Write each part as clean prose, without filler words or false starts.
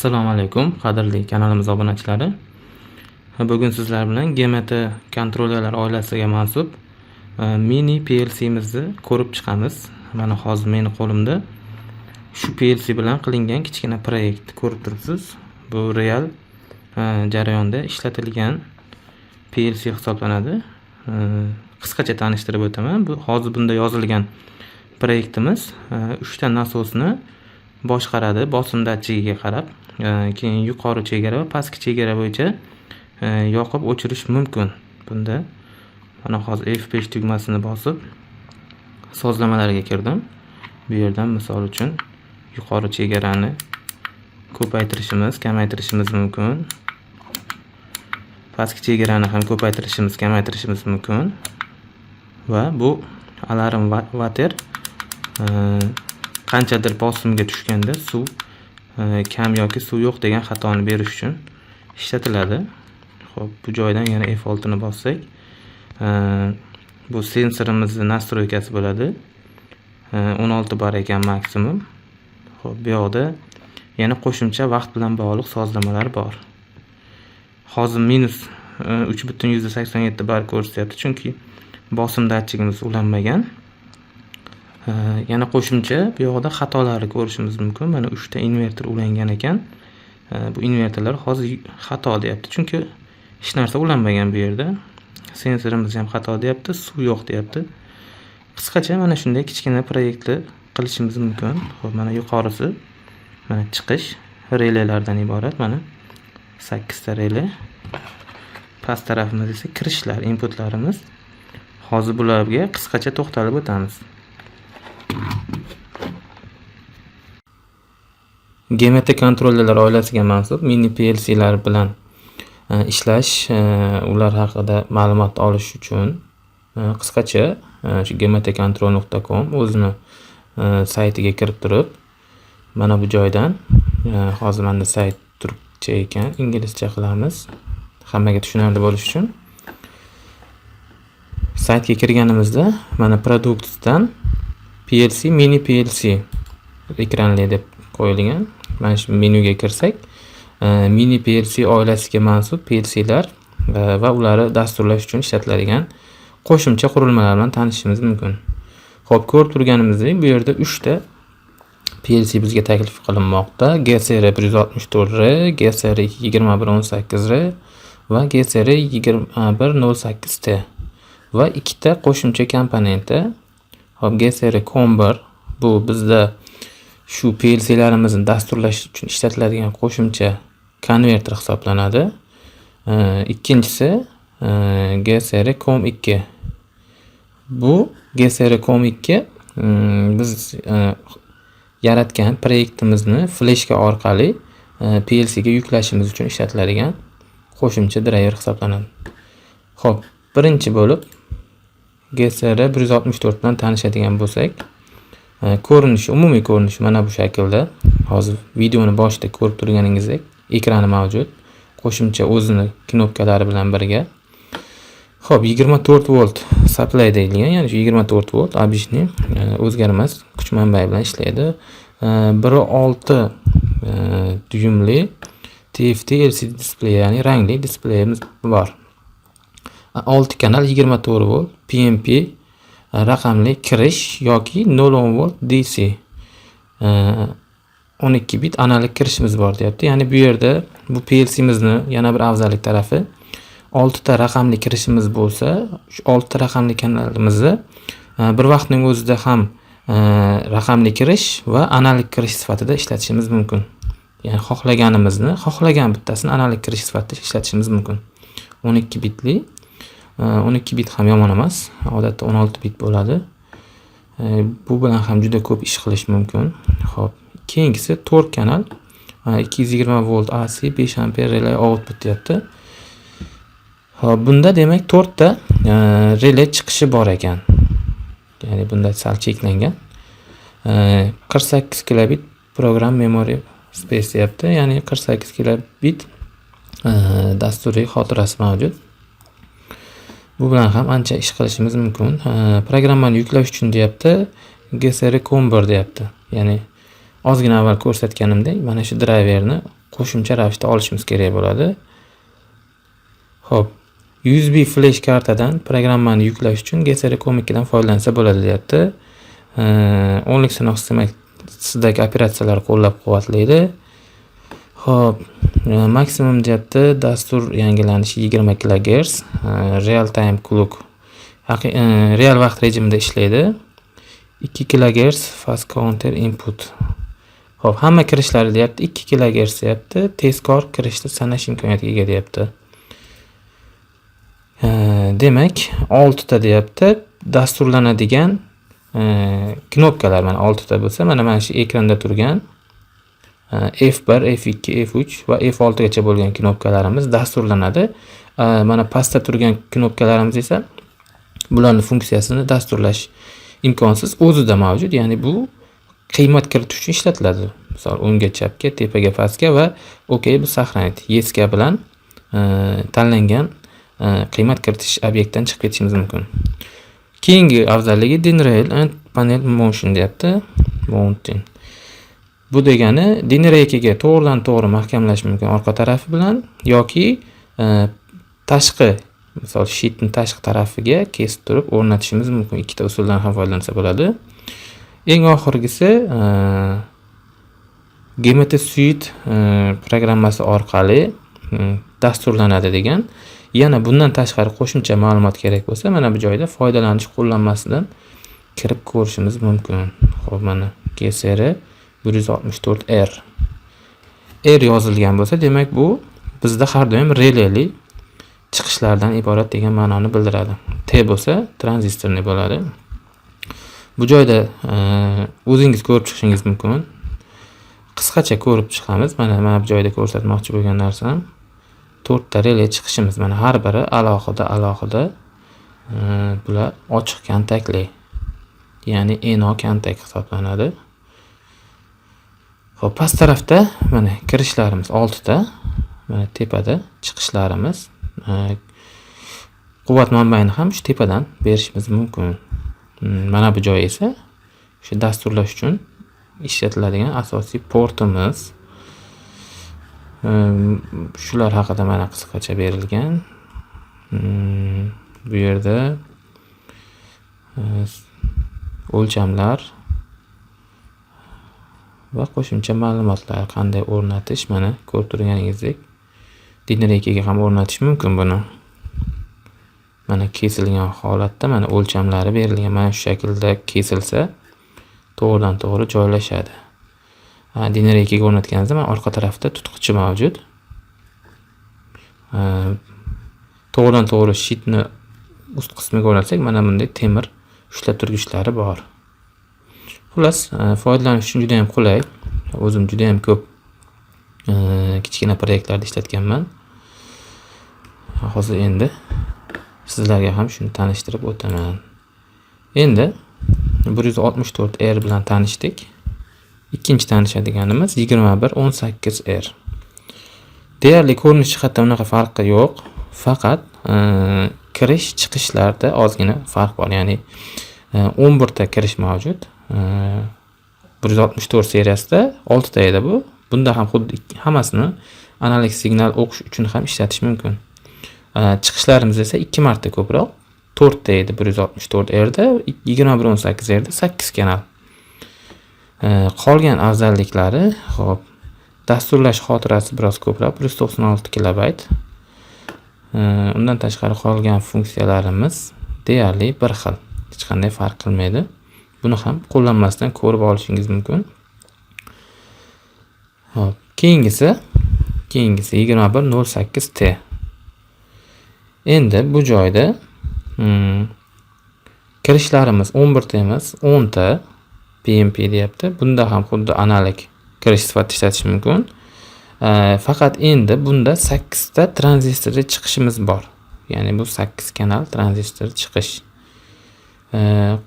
Assalomu alaykum, qadrli kanalimiz obunachilari. Bugun sizlar bilan GMT kontrollerlar oilasiga mansub mini PLC'mizni ko'rib chiqamiz. Mana hozir meni qo'limda shu PLC bilan qilingan kichkina proyekt ko'rib turibsiz. Bu real jarayonda ishlatilgan PLC hisoblanadi. Qisqacha tanishtirib o'taman. Bu hozir bunda yozilgan proyektimiz 3 ta nasosni boshqaradi bosim datchigiga qarab, keyin yuqori chegara va pastki chegara bo'yicha yoqib o'chirish mumkin. Bunda mana hozir F5 tugmasini bosib sozlamalarga kirdim. Bu yerdan, misol uchun, yuqori chegarani ko'paytirishimiz, kamaytirishimiz mumkin, pastki chegarani ham ko'paytirishimiz, kamaytirishimiz mumkin. Va bu alarm water, qanchadir bosimga tushganda suv kam yoki suv yo'q degan xatoni berish uchun ishlatiladi. Ho'p, bu joydan yana F6 ni bossak, bu sensorimizni настройка si bo'ladi. 16 bar ekan maksimum. Ho'p, bu yoqda yana qo'shimcha vaqt bilan bog'liq sozlamalar bor. Hozir minus 3,87 bar ko'rsatyapti, chunki bosim datchigimiz ulanmagan. Yana qo'shimcha bu yoqda xatolarni ko'rishimiz mumkin. Mana uchta inverter ulangan ekan. Bu inverterlar hozir xato deyapti, chunki hech narsa ulanmagan bu yerda. Sensorimiz ham xato deyapti, suv yo'q deyapti. Qisqacha, mana shunday kichkina proyektni qilishimiz mumkin. Ho'p, mana yuqorisi, mana chiqish relelardan iborat, mana sakkizta rele. Past tarafimiz esa kirishlar, inputlarimiz. Hozir bularga qisqacha to'xtalib o'tamiz. GMT kontrollerlar oilasiga mansub mini PLClar bilan ishlash, ular haqida ma'lumot olish uchun qisqacha shu gmtcontrol.com o'zini saytiga kirib turib, mana bu joydan, hozir manda sayt turkcha ekan, inglizcha qilamiz, hammaga tushunarli bo'lishi uchun. Saytga kirganimizda mana Products dan PLC, mini PLC ekranli deb qo'yilgan. Mana shu menyuga kirsak, mini PLC oilasiga mansub PLClar va ularni dasturlash uchun ishlatiladigan qo'shimcha qurilmalar bilan tanishishimiz mumkin. Ho'p, ko'rib turganimizdek, bu yerda uchta PLC bizga taklif qilinmoqda: GSR 164 R, GSR 2118 R va GSR 2108 T va ikkita qo'shimcha komponenti. Hop, GSR COM 1, bu bizda shu PLClarimizni dasturlash uchun ishlatiladigan qo'shimcha konverter hisoblanadi. Ikkinchisi GSR COM 2. Bu GSR COM 2 biz yaratgan proyektimizni fleshka orqali PLCga yuklashimiz uchun ishlatiladigan qo'shimcha drayver hisoblanadi. Ho'p, birinchi bo'lib GSR 164 bilan tanishadigan bo'lsak, ko'rinishi, umumiy ko'rinishi mana bu shaklda. Hozir videoni boshida ko'rib turganingizdek, ekrani mavjud, qo'shimcha o'zini knopkalari bilan birga. Ho'p, 24 volt supply deyilgan, ya'ni shu 24 volt обычный o'zgarmas kuch manbai bilan ishlaydi. 1,6 dyumli TFT LCD displey, ya'ni rangli displeyimiz bor. 6 kanal 24 volt PNP raqamli kirish yoki 0,10 volt DC 12 bit analog kirishimiz bor deyapti. Ya'ni bu yerda bu PLCmizni yana bir afzallik tarafi, oltita raqamli kirishimiz bo'lsa, shu oltita raqamli kanalimizni bir vaqtning o'zida ham raqamli kirish va analog kirish sifatida ishlatishimiz mumkin. Ya'ni xohlaganimizni, xohlagan bittasini analog kirish sifatida ishlatishimiz mumkin. 12 bitli, 12 bit ham yomon emas, odatda 16 bit bo'ladi. Bu bilan ham juda ko'p ish qilish mumkin. Ho'p, keyingisi 4 kanal 220 volt AC, 5 amper relay output deyapti. Ho'p, bunda demak to'rtta rele chiqishi bor ekan, ya'ni bunda sal cheklangan. 48 kilobit program memory space deyapti, ya'ni 48 kilobit dasturiy xotirasi mavjud. Bu bilan ham ancha ish qilishimiz mumkin. Programmani yuklash uchun deyapti, GSR COM 1 deyapti, ya'ni ozgina avval ko'rsatganimdek, mana shu drayverni. Qo'shimcha ravishda olishimiz kerak bo'ladi. Xo'p, USB flash kartadan programmani yuklash uchun GSR Com2 dan foydalansa bo'ladi, deyapti. O'nlik sanoq sistemasidagi operatsiyalar qo'llab-quvvatlaydi. Xo'p, maksimum, deyapti, dastur yangilanishi 20 kilogerts, real time clock, real vaqt rejimida ishlaydi. 2 kilogerts fast counter input. Xo'p, hamma kirishlari, deyapti, 2 kilogerts, deyapti. Tezkor kirishni sanash imkoniyatiga ega, deyapti. Demak, 6 ta, deyapti, dasturlanadigan knopkalar mana 6 ta bo'lsa, mana shu ekranda turgan F1, F2, F3 va F6 gacha bo'lgan knopkalarimiz dasturlanadi. Mana pastda turgan knopkalarimiz esa bularning funksiyasini dasturlash imkonsiz, o'zida mavjud. Ya'ni bu qiymat kiritish uchun ishlatiladi. Misol, o'ngga, chapga, tepaga, pastga va OK, bu сохранить. Yes bilan tanlangan qiymat kiritish obyektdan chiqib ketishimiz mumkin. Keyingi afzalligi DIN rail and panel mounting, deyapti. Mounting. Bu degani DIN railga to'g'ridan to'g'ri mahkamlash mumkin orqa tarafi bilan yoki tashqi, misol, щит ni tashqi tarafiga kesib turib o'rnatishimiz mumkin. Ikkita usuldan ham foydalansa bo'ladi. Eng oxirgisi GMT Suite programmasi orqali dasturlanadi degan. Yana bundan tashqari qo'shimcha ma'lumot kerak bo'lsa, mana bu joyda foydalanish qo'llanmasidan kirib ko'rishimiz mumkin. Xo'p, mana GSR 164R. R yozilgan bo'lsa, demak, bu bizda har doim releli chiqishlardan iborat degan ma'noni bildiradi. T bo'lsa, транзисторный bo'ladi. Bu joyda o'zingiz ko'rib chiqishingiz mumkin. Qisqacha ko'rib chiqamiz. Mana bu joyda ko'rsatmoqchi bo'lgan narsam to'rtta rele chiqishimiz. Mana har biri alohida alohida, bular ochiq kontaktli. Ya'ni NO kontakt hisoblanadi. Xo'p, past tarafda mana kirishlarimiz 6 ta. Mana tepada chiqishlarimiz. Quvvat manbaini ham shu tepadan berishimiz mumkin. Mana bu joy esa o'sha dasturlash uchun ishlatiladigan asosiy portimiz. Shular haqida mana qisqacha berilgan. Bu yerda o'lchamlar va qo'shimcha ma'lumotlar, qanday o'rnatish, mana ko'rib turganingizdek, DIN railga ham o'rnatish mumkin buni. Mana kesilgan holatda mana o'lchamlari berilgan. Mana shu shaklda kesilsa, to'g'ridan to'g'ri joylashadi. DIN railga o'rnatganimizda mana orqa tarafda tutqichi mavjud. To'g'ridan to'g'ri щит ni ust qismiga o'rnatsak, mana bunday temir ushlab turgichlari bor. Xullas, foydalanish uchun juda ham qulay. O'zim juda ham ko'p kichkina proyektlarda ishlatganman. Hozir endi sizlarga ham shuni tanishtirib o'taman. Endi 164R bilan tanishdik. Ikkinchi tanishadiganimiz 2118R. Deyarli ko'rinish jihatdan unaqa farqi yo'q. Faqat kirish chiqishlarda ozgina farq bor. Ya'ni 11 ta kirish mavjud. 164 seriyasida 6 ta edi bu. Bunda ham xuddi hammasini analog signal o'qish uchun ham ishlatish mumkin. Chiqishlarimiz esa 2 marta ko'proq. 4 ta edi 164 Rda, 2118 Rda 8 kanal. Qolgan afzalliklari, xo'p, dasturlash xotirasi biroz ko'proq, 196 kilobayt. Undan tashqari qolgan funksiyalarimiz deyarli bir xil. Hech qanday farq qilmaydi. Buni ham qo'llanmasidan ko'rib olishingiz mumkin. Xo'p, keyingisi 2108T. Endi bu joyda kirishlarimiz 11 ta emas, 10 ta PNP, deyapti. Bunda ham xuddi analog kirish sifatida ishlatish mumkin. Faqat endi bunda 8 ta tranzistorli chiqishimiz bor. Ya'ni bu 8 kanal tranzistor chiqish.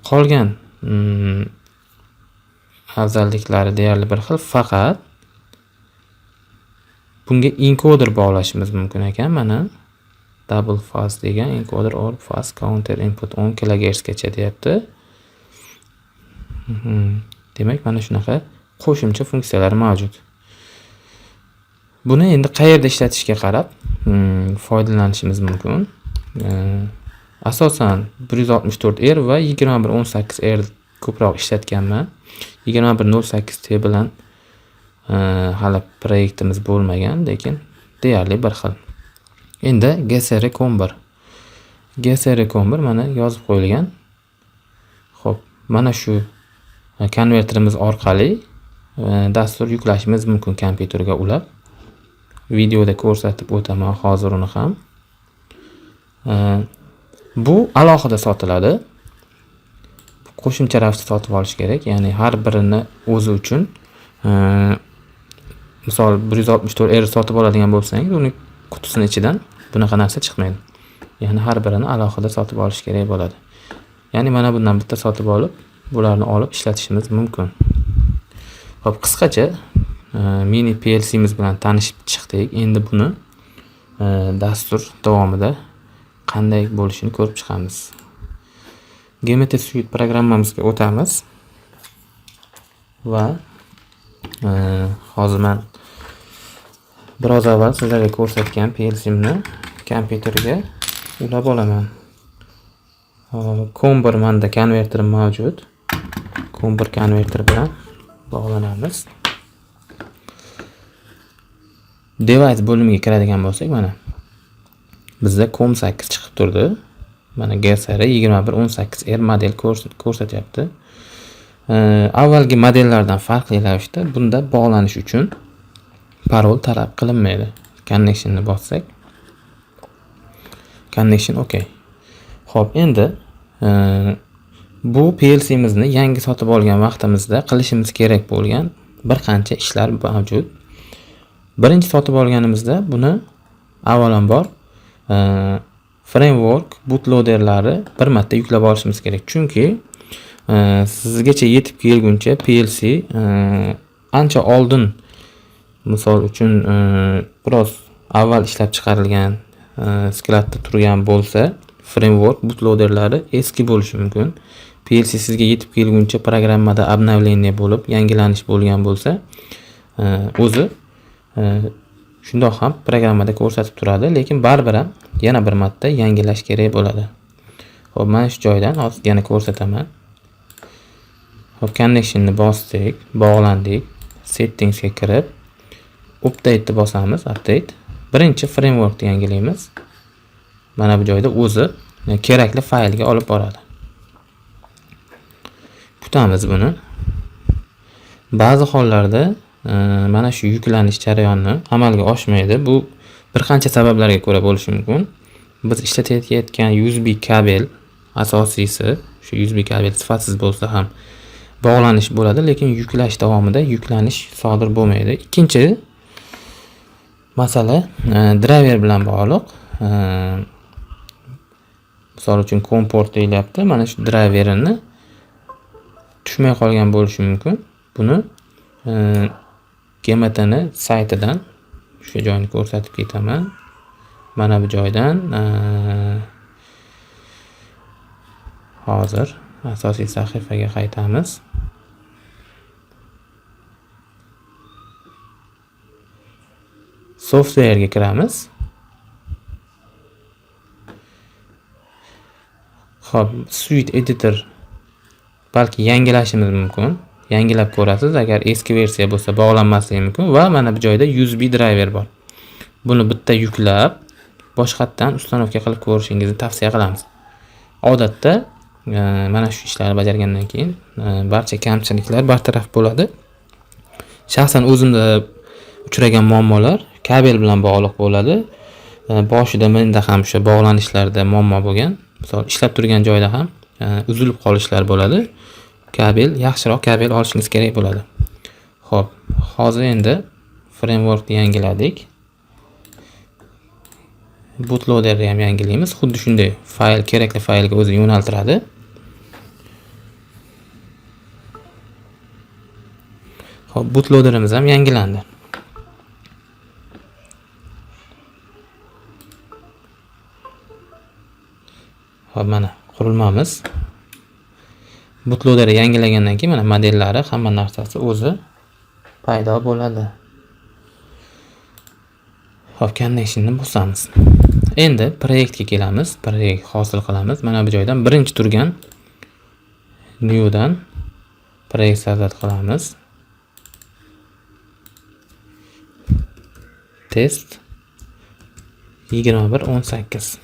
Qolgan afzalliklari deyarli bir xil, faqat bunga enkoder bog'lashimiz mumkin ekan. Mana double fast degan encoder or fast counter input 10 kHz gacha, deyapti. Demak, mana shunaqa qo'shimcha funksiyalar mavjud. Buni endi qayerda ishlatishga qarab foydalanishimiz mumkin. Asosan 164R va 2118R ko'proq ishlatganman. 2108T bilan hali proyektimiz bo'lmagan, lekin deyarli bir xil. Endi GSR COM1. GSR COM1 mana yozib qo'yilgan. Xo'p, mana shu konverterimiz orqali dastur yuklashimiz mumkin kompyuterga ulab. Videoda ko'rsatib o'taman hozir uni ham. Bu alohida sotiladi. Qo'shimcha ravishda sotib olish kerak. Ya'ni har birini o'zi uchun, misol 164R sotib oladigan bo'lsangiz, uni qutisini ichidan bunaqa narsa chiqmaydi. Ya'ni har birini alohida sotib olish kerak bo'ladi. Ya'ni mana bundan bitta sotib olib, bularni olib ishlatishimiz mumkin. Xo'p, qisqacha mini PLC'miz bilan tanishib chiqdik. Endi buni dastur davomida qanday bo'lishini ko'rib chiqamiz. GMT Suite programmamizga o'tamiz va hozir men biroz avval sizlarga ko'rsatgan PLC'mni kompyuterga ulab olaman. COM1 menda konverterim mavjud. COM1 konverter bilan bog'lanamiz. Device bo'limiga kiradigan bo'lsak, mana bizda COM8 chiqib turdi. Mana GSR 2118R model ko'rsatyapti. Avvalgi modellardan farqli ravishda bunda bog'lanish uchun parol talab qilinmaydi. Connectionni bossak, connection okay. Xo'p, endi bu PLC'mizni yangi sotib olgan vaqtimizda qilishimiz kerak bo'lgan bir qancha ishlar mavjud. Birinchi sotib olganimizda buni avvalambor framework bootloaderlari bir marta yuklab olishimiz kerak. Chunki sizgacha yetib kelguncha PLC ancha oldin, misol uchun, biroz avval ishlab chiqarilgan, skladda turgan bo'lsa, framework bootloaderlari eski bo'lishi mumkin. PLC sizga yetib kelguncha programmada обновление bo'lib, yangilanish bo'lgan bo'lsa, o'zi shundoq ham programmada ko'rsatib turadi, lekin baribir ham yana bir marta yangilash kerak bo'ladi. Xo'p, mana shu joydan hozir yana ko'rsataman. Xo'p, connectionni bosdik, bog'landik. Settingsga kirib, update'ni bosamiz, update. Birinchi frameworkni yangilaymiz. Mana bu joyda o'zi kerakli faylga olib boradi. Kutamiz buni. Ba'zi hollarda mana shu yuklanish jarayoni amalga oshmaydi. Bu bir qancha sabablarga ko'ra bo'lishi mumkin. Biz ishlatayotgan USB kabel asosiysi, shu USB kabel sifatsiz bo'lsa ham bog'lanish bo'ladi, lekin yuklash davomida yuklanish sodir bo'lmaydi. Ikkinchi masala driver bilan bog'liq. Misol uchun COM port deyilyapti. Mana shu driverini tushmay qolgan bo'lishi mumkin. Buni GMTni saytidan shu joyni ko'rsatib ketaman. Mana bu joydan hozir asosiy sahifaga qaytamiz. Software'ga kiramiz. Xo'p, Suite Editor balki yangilashimiz mumkin. Yangilab ko'rasiz, agar eski versiya bo'lsa bog'lanmasligi mumkin va mana bu joyda USB driver bor. Buni bitta yuklab boshqatdan ustanovka qilib ko'rishingizni tavsiya qilamiz. Odatda mana shu ishlarni bajargandan keyin barcha kamchiliklar bartaraf bo'ladi. Shaxsan o'zimda uchragan muammolar kabel bilan bog'liq bo'ladi. Boshida menda ham o'sha bog'lanishlarda muammo bo'lgan. Misol ishlab turgan joyda ham uzilib qolishlar bo'ladi. Kabel, yaxshiroq kabel olishingiz kerak bo'ladi. Xo'p, hozir endi frameworkni yangiladik. Bootloaderni ham yangilaymiz. Xuddi shunday fayl kerakli faylga o'zi yo'naltiradi. Xo'p, bootloaderimiz ham yangilandi. Xo'p, mana qurilmamiz. Bootloaderni yangilagandan keyin mana modellari, hamma narsasi o'zi paydo bo'ladi. Xo'p, connectionni bosamiz. Endi proyektga kelamiz, proyekt hosil qilamiz. Mana bu joydan birinchi turgan newdan proyekt создать qilamiz. Test 2118.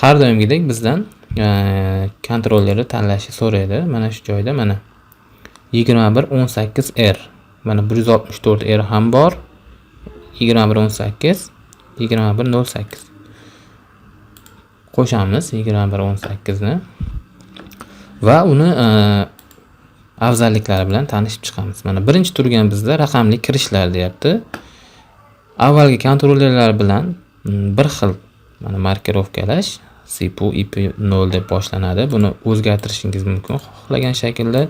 Har doimgidek bizdan kontrollerni tanlashni so'raydi. Mana shu joyda mana 2118R. Mana 164R ham bor. 2118, 2108. Qo'shamiz 2118 ni va uni afzalliklari bilan tanishib chiqamiz. Mana birinchi turgan bizda raqamli kirishlar deyapti. Avvalgi kontrollerlar bilan bir xil mana markirovkalash CPU IP0 deb boshlanadi. Buni o'zgartirishingiz mumkin xohlagan shaklda.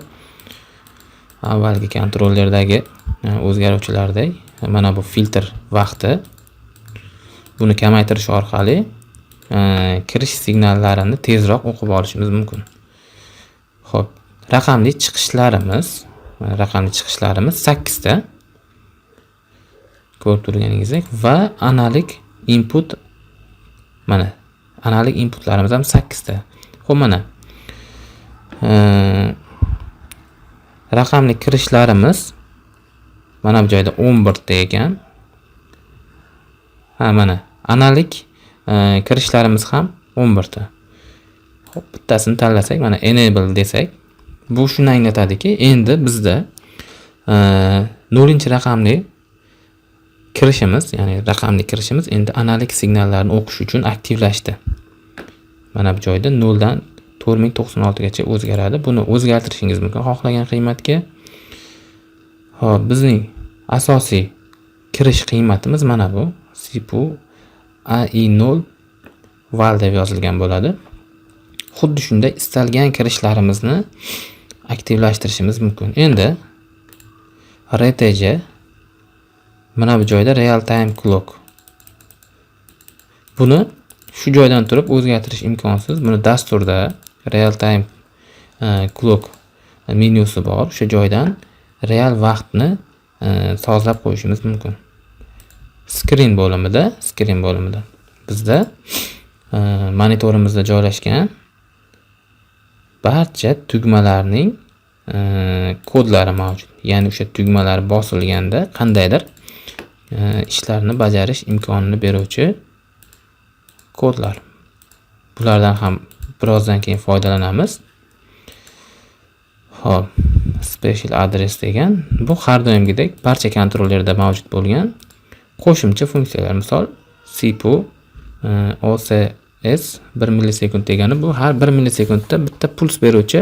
Avvalgi kontrollerdagi o'zgaruvchilardek mana bu filtr vaqti. Buni kamaytirish orqali kirish signallarini tezroq o'qib olishimiz mumkin. Xo'p, raqamli chiqishlarimiz, mana raqamli chiqishlarimiz 8 ta. Ko'rib turganingizdek va analik input, mana analik inputlarimiz ham 8 ta. Xo'p, mana raqamli kirishlarimiz mana bu joyda 11 ta ekan. Ha, mana analik kirishlarimiz ham 11 ta. Xo'p, bittasini tanlasak, mana enable desak, bu shuni anglatadiki, endi bizda 0 raqamli kirishimiz, ya'ni raqamli kirishimiz endi analik signallarni o'qish uchun aktivlashdi. Mana bu joyda 0 dan 4096 gacha o'zgaradi. Buni o'zgartirishingiz mumkin xohlagan qiymatga. Xo'p, bizning asosiy kirish qiymatimiz mana bu CPU AI0 val deb yozilgan bo'ladi. Xuddi shunday istalgan kirishlarimizni aktivlashtirishimiz mumkin. Endi RTC mana bu joyda real time clock. Buni shu joydan turib o'zgartirish imkonsiz. Buni dasturda real time clock menyusi bor. O'sha joydan real vaqtni sozlab qo'yishimiz mumkin. Screen bo'limida bizda monitorimizda joylashgan barcha tugmalarning kodlari mavjud. Ya'ni o'sha tugmalar bosilganda qandaydir ishlarni bajarish imkonini beruvchi kodlar. Bulardan ham birozdan keyin foydalanamiz. Xo'p, special address degan bu har doimgidek barcha kontrollerda mavjud bo'lgan qo'shimcha funksiyalar. Misol CPU OSS 1 millisekund degani bu har 1 millisekundda bitta puls beruvchi,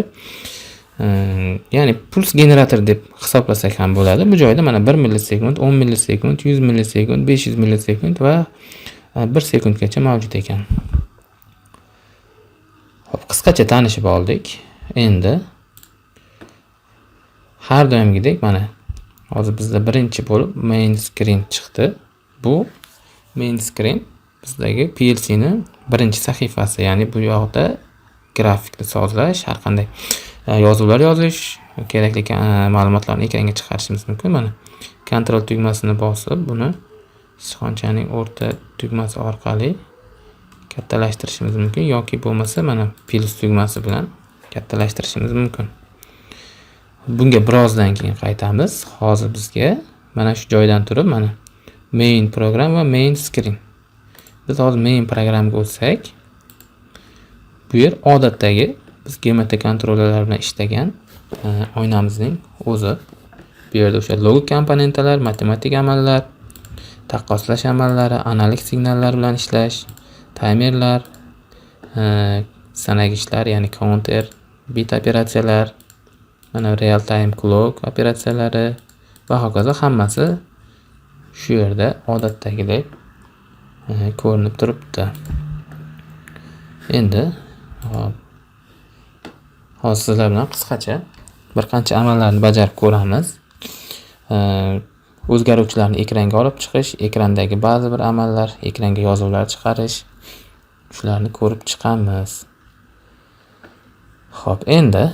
ya'ni puls generator deb hisoblasak ham bo'ladi. Bu joyda mana 1 millisekund, 10 millisekund, 100 millisekund, 500 millisekund va 1 sekundgacha mavjud ekan. Xo'p, qisqacha tanishib oldik. Endi har doimgidek mana hozir bizda birinchi bo'lib main screen chiqdi. Bu main screen bizdagi PLC ni birinchi sahifasi, ya'ni bu yoqda grafikni sozlash, har qanday yozuvlar yozish, kerakli ma'lumotlarni ekranga chiqarishimiz mumkin. Mana Ctrl tugmasini bosib, buni sichqonchaning o'rta tugmasi orqali kattalashtirishimiz mumkin yoki bo'lmasa mana plus tugmasi bilan kattalashtirishimiz mumkin. Bunga birozdan keyin qaytamiz. Hozir bizga mana shu joydan turib mana main program va main screen. Biz hozir main programga o'tsak, bu yer odatdagi biz GMT kontrollerlar bilan ishlagan oynamizning o'zi. Bu yerda o'sha logik komponentlar, matematik amallar, taqqoslash amallari, analik signallar bilan ishlash, taymerlar, sanagichlar, ya'ni counter, bit operatsiyalar, mana real time clock operatsiyalari va hokazo hammasi shu yerda odatdagidek ko'rinib turibdi. Endi hop, hozir sizlar bilan qisqacha bir qancha amallarni bajarib ko'ramiz. O'zgaruvchilarni ekranga olib chiqish, ekrandagi ba'zi bir amallar, ekranga yozuvlar chiqarish, shularni ko'rib chiqamiz. Xo'p, endi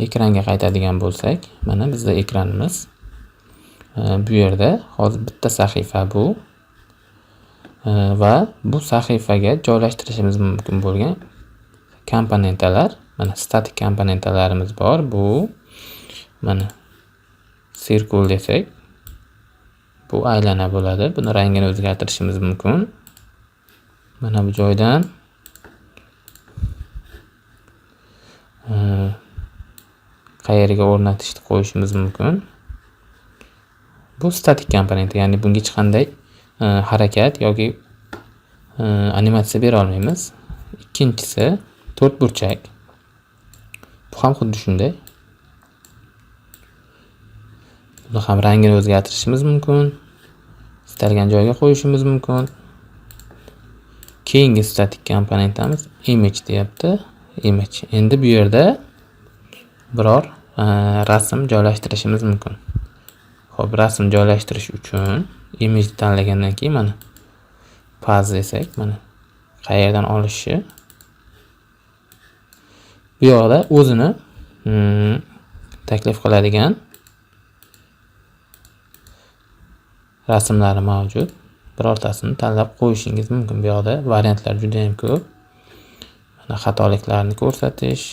ekranga qaytadigan bo'lsak, mana bizda ekranimiz. Bu yerda hozir bitta sahifa bu va bu sahifaga joylashtirishimiz mumkin bo'lgan komponentlar, mana statik komponentlarimiz bor. Bu mana circle desak, bu aylana bo'ladi. Buni rangini o'zgartirishimiz mumkin. Mana bu joydan qayerga o'rnatishni qo'yishimiz mumkin. Bu statik komponent, ya'ni bunga hech qanday harakat yoki animatsiya bera olmaymiz. Ikkinchisi to'rtburchak. Bu ham xuddi shunday. Buni ham rangini o'zgartirishimiz mumkin. Istalgan joyga qo'yishimiz mumkin. Keyingi statik komponentamiz image deyapti. Image. Endi bu yerda biror rasm joylashtirishimiz mumkin. Xo'p, rasm joylashtirish uchun image tanlagandan keyin mana paz desak, mana qayerdan olishi bu yoqda o'zini taklif qiladigan rasmlari mavjud. Birortasini tanlab qo'yishingiz mumkin. Bu yoqda variantlar juda ham ko'p. Mana xatoliklarni ko'rsatish.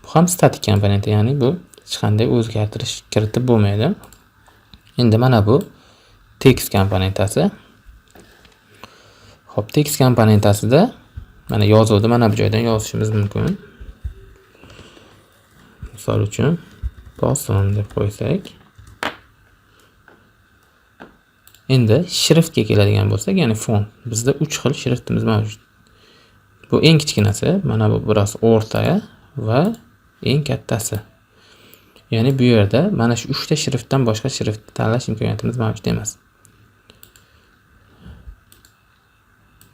Bu ham statik komponent, ya'ni bu hech qanday o'zgartirish kiritib bo'lmaydi. Endi mana bu tekst komponentasi. Xo'p, tekst komponentasida mana yozuvni mana bu joydan yozishimiz mumkin. Misol uchun bosim deb qo'ysak. Endi shriftga keladigan bo'lsak, ya'ni font. Bizda 3 xil shriftimiz mavjud. Bu eng kichkinasi, mana bu biroz o'rta va eng kattasi. Ya'ni bu yerda mana shu 3 ta shriftdan boshqa shriftni tanlash imkoniyatimiz mavjud emas.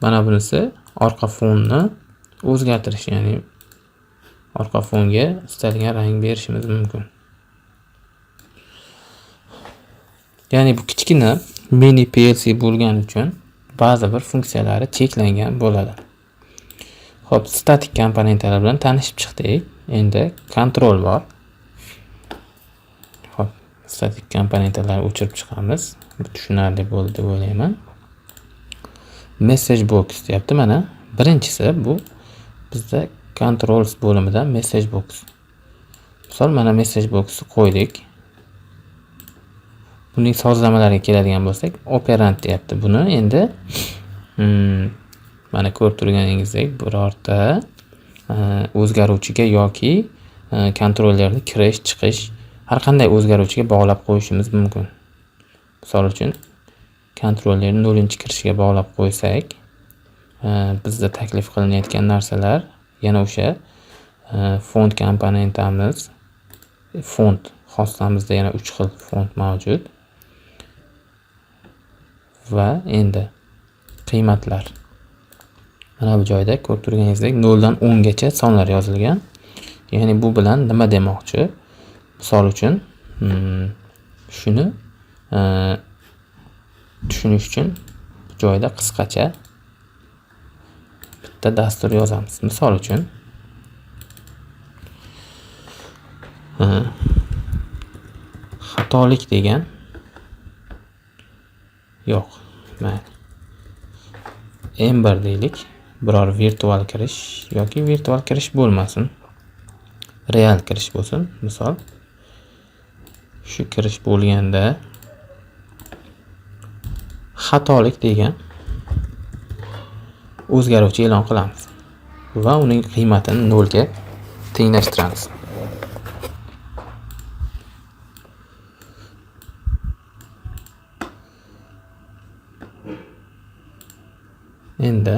Mana bunisi orqa fonni o'zgartirish, ya'ni orqa fonga istalgan rang berishimiz mumkin. Ya'ni bu kichkina mini PLC bo'lgani uchun ba'zi bir funksiyalari cheklangan bo'ladi. Xo'p, statik komponentlar bilan tanishib chiqdik. Endi kontrol bor. Xo'p, statik komponentlarni o'chirib chiqamiz. Bu tushunarli bo'ldi deb o'ylayman. Message box deyapti mana. Birinchisi bu bizda controls bo'limidan message box. Misol mana message boxni qo'ydik. Buning sozlamalariga keladigan bo'lsak, operand deyapti. Buni endi mana ko'rib turganingizdek birorta o'zgaruvchiga yoki kontrollerni kirish, chiqish har qanday o'zgaruvchiga bog'lab qo'yishimiz mumkin. Misol uchun kontrollerni 0-kirishiga bog'lab qo'ysak, bizda taklif qilinayotgan narsalar yana o'sha font komponentamiz, font xossamizda yana 3 xil font mavjud. Va endi qiymatlar. Mana bu joyda ko'rib turganingizdek 0 dan 10 gacha sonlar yozilgan. Ya'ni bu bilan nima demoqchi? Misol uchun, shuni tushunish uchun bu joyda qisqacha bitta dastur yozamiz. Misol uchun, xatolik degan yo'q, mayli. M1 deylik. Biror virtual kirish yoki virtual kirish bo'lmasin. Real kirish bo'lsin. Misol shu kirish bo'lganda xatolik degan o'zgaruvchi e'lon qilamiz va uning qiymatini 0 ga tenglashtiramiz. Endi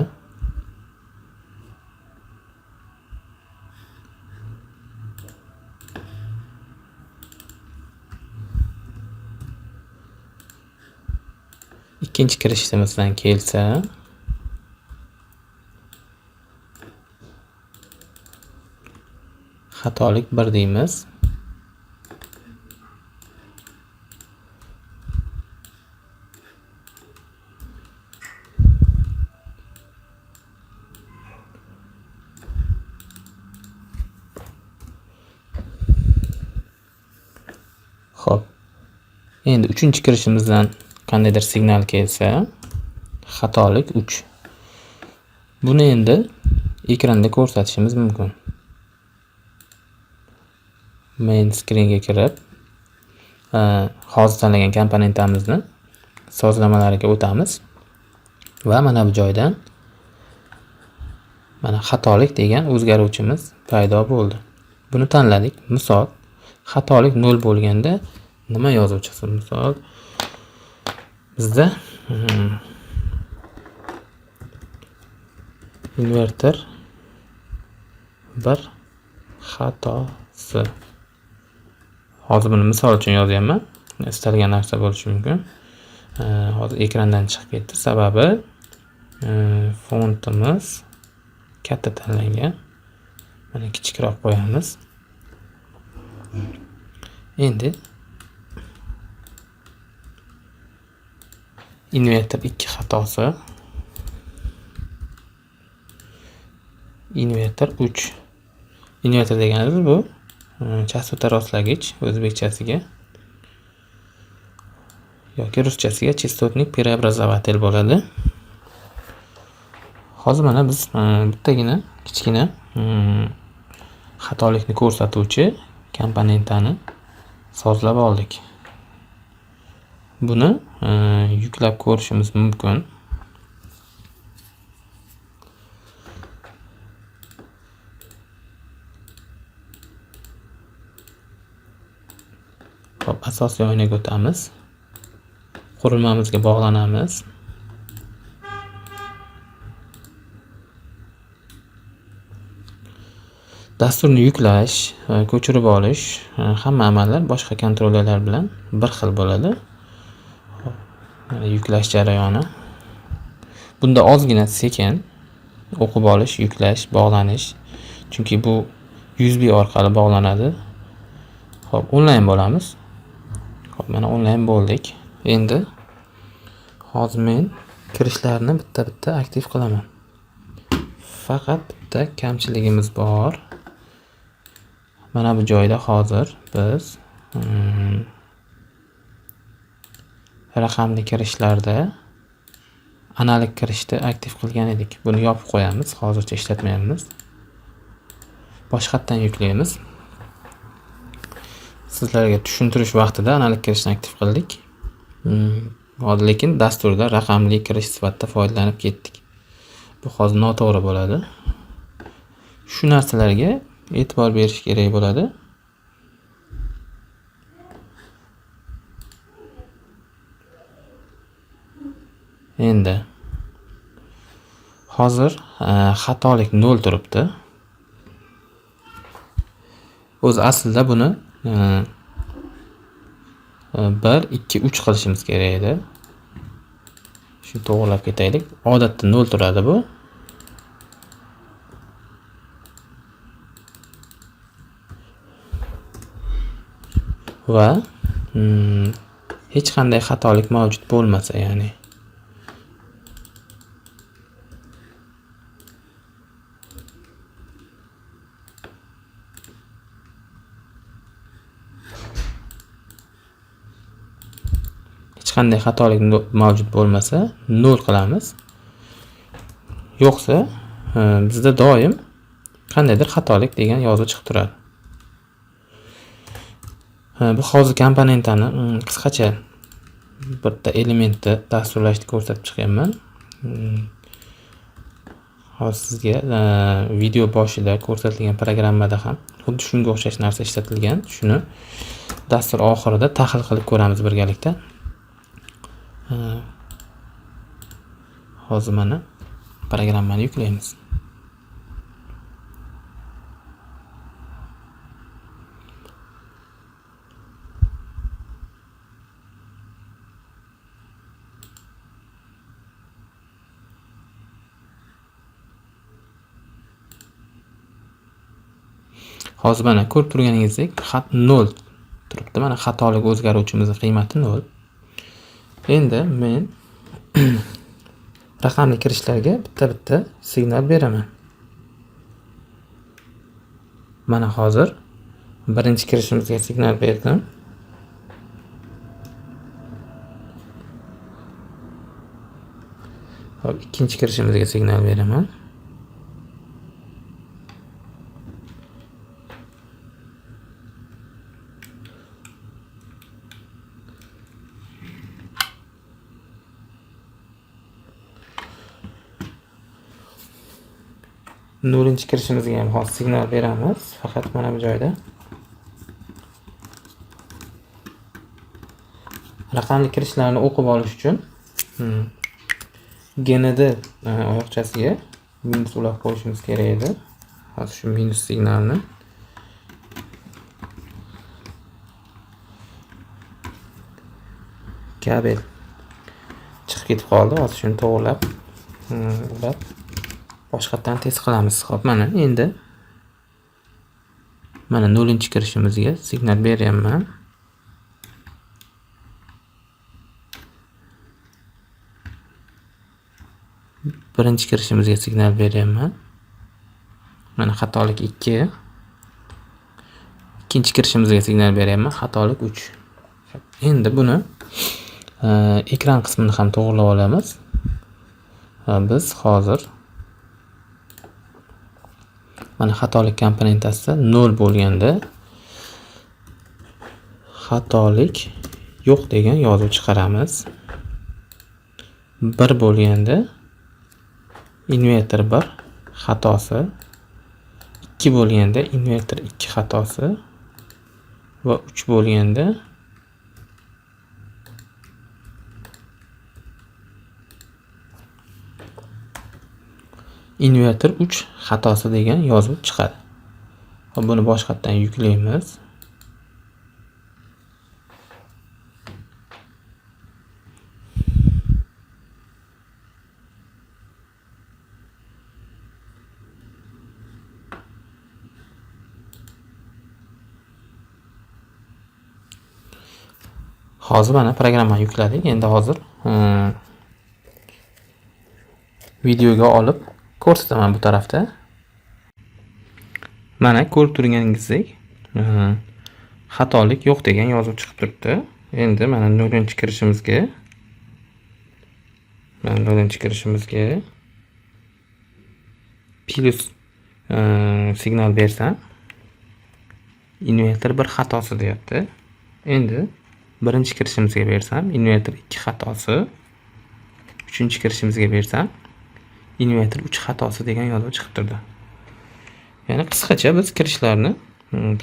ikkinchi kirishimizdan kelsa xatolik 1 deymiz. Xo'p. Endi 3 kirishimizdan qandaydir signal kelsa, xatolik 3. Buni endi ekranda ko'rsatishimiz mumkin. Main screenga kirib, hozir tanlagan komponentamizni sozlamalariga o'tamiz va mana bu joydan mana xatolik degan o'zgaruvchimiz paydo bo'ldi. Buni tanladik. Misol, xatolik 0 bo'lganda nima yozuv chiqsin? Misol, bizda inverter 1 xatosi. Hozir buni misol uchun yozyapman. Istalgan narsa bo'lishi mumkin. Hozir ekrandan chiqib ketdi. Sababi fontimiz katta tanlangan. Mana kichikroq qo'yamiz. Endi inverter 2 xatosi, inverter 3. Inverter deganimiz bu chastota rostlagich o'zbekchasiga yoki ruschasiga частотник преобразователь bo'ladi. Hozir mana biz bittagina kichkina xatolikni ko'rsatuvchi komponentani sozlab oldik. Buni yuklab ko'rishimiz mumkin. Xo'p, asosiy oynaga o'tamiz. Qurilmamizga bog'lanamiz. Dasturni yuklash, ko'chirib olish, hamma amallar boshqa kontrollerlar bilan bir xil bo'ladi. Xo'p, mana yuklash jarayoni. Bunda ozgina sekin o'qib olish, yuklash, bog'lanish, chunki bu USB orqali bog'lanadi. Xo'p, onlayn bo'lamiz. Xo'p, mana onlayn bo'ldik. Endi hozir men kirishlarni bitta-bitta aktiv qilaman. Faqat bitta kamchiligimiz bor. Mana bu joyda hozir biz raqamli kirishlarda analog kirishni aktiv qilgan edik. Buni yopib qo'yamiz, hozircha ishlatmayapmiz. Boshqatdan yuklaymiz. Sizlarga tushuntirish vaqtida analog kirishni aktiv qildik. Hozir lekin dasturda raqamli kirish sifatida foydalanib ketdik. Bu hozir noto'g'ri bo'ladi. Shu narsalarga e'tibor berish kerak bo'ladi. Endi hozir xatolik 0 turibdi. O'zi aslida buni 1, 2, 3 qilishimiz kerak edi. Shuni to'g'rilab ketaylik. Odatda 0 turadi bu. Va hech qanday xatolik mavjud bo'lmasa, ya'ni hech qanday xatolik mavjud bo'lmasa 0 qilamiz. Yo'qsa, bizda doim qandaydir xatolik degan yozuv chiqib turadi. Bu hozir komponentani qisqacha bitta elementni dasturlashni ko'rsatib chiqyapman. Hozir sizga video boshida ko'rsatilgan programmada ham xuddi shunga o'xshash narsa ishlatilgan. Shuni dastur oxirida tahlil qilib ko'ramiz birgalikda. Hozir mana programmani yuklaymiz. Hozir mana ko'rib turganingizdek xat 0 turibdi. Mana xatolik o'zgaruvchimizning qiymati 0. Endi men raqamli kirishlarga bitta-bitta signal beraman. Mana hozir birinchi kirishimizga signal berdim. Xo'p, ikkinchi kirishimizga signal beraman. Nollinchi kirishimizga ham hozir signal beramiz. Faqat mana bu joyda raqamli kirishlarni o'qib olish uchun GND oyoqchasiga minus ulab qo'yishimiz kerak edi. Hozir shu minus signalni kabel chiqib ketib qoldi. Hozir shuni to'g'rilab, ulab boshqatdan test qilamiz. Xo'p, mana endi mana 0-kirishimizga signal beryapman. Birinchi kirishimizga signal beryapman. Mana xatolik 2. Ikkinchi kirishimizga signal beryapman, xatolik 3. Endi buni ekran qismini ham to'g'rilab olamiz. Biz hozir mana xatolik komponentasida 0 bo'lganda xatolik yo'q degan yozuv chiqaramiz. 1 bo'lganda inverter 1 xatosi, 2 bo'lganda inverter 2 xatosi va 3 bo'lganda inverter 3 xatosi degan yozuv chiqadi. Xo'p, buni boshqatdan yuklaymiz. Hozir mana programmani yukladik. Endi hozir videoga olib ko'rsataman bu tarafda. Mana ko'rib turganingizdek, xatolik yo'q degan yozuv chiqib turibdi. Endi mana 0-kirishimizga, mana 0-kirishimizga plus signal bersam, inverter 1 xatosi deyapti. Endi birinchi kirishimizga bersam, inverter 2 xatosi, uchinchi kirishimizga bersam, inverter 3 xatosi degan yozuv chiqib turdi. Ya'ni qisqacha biz kirishlarni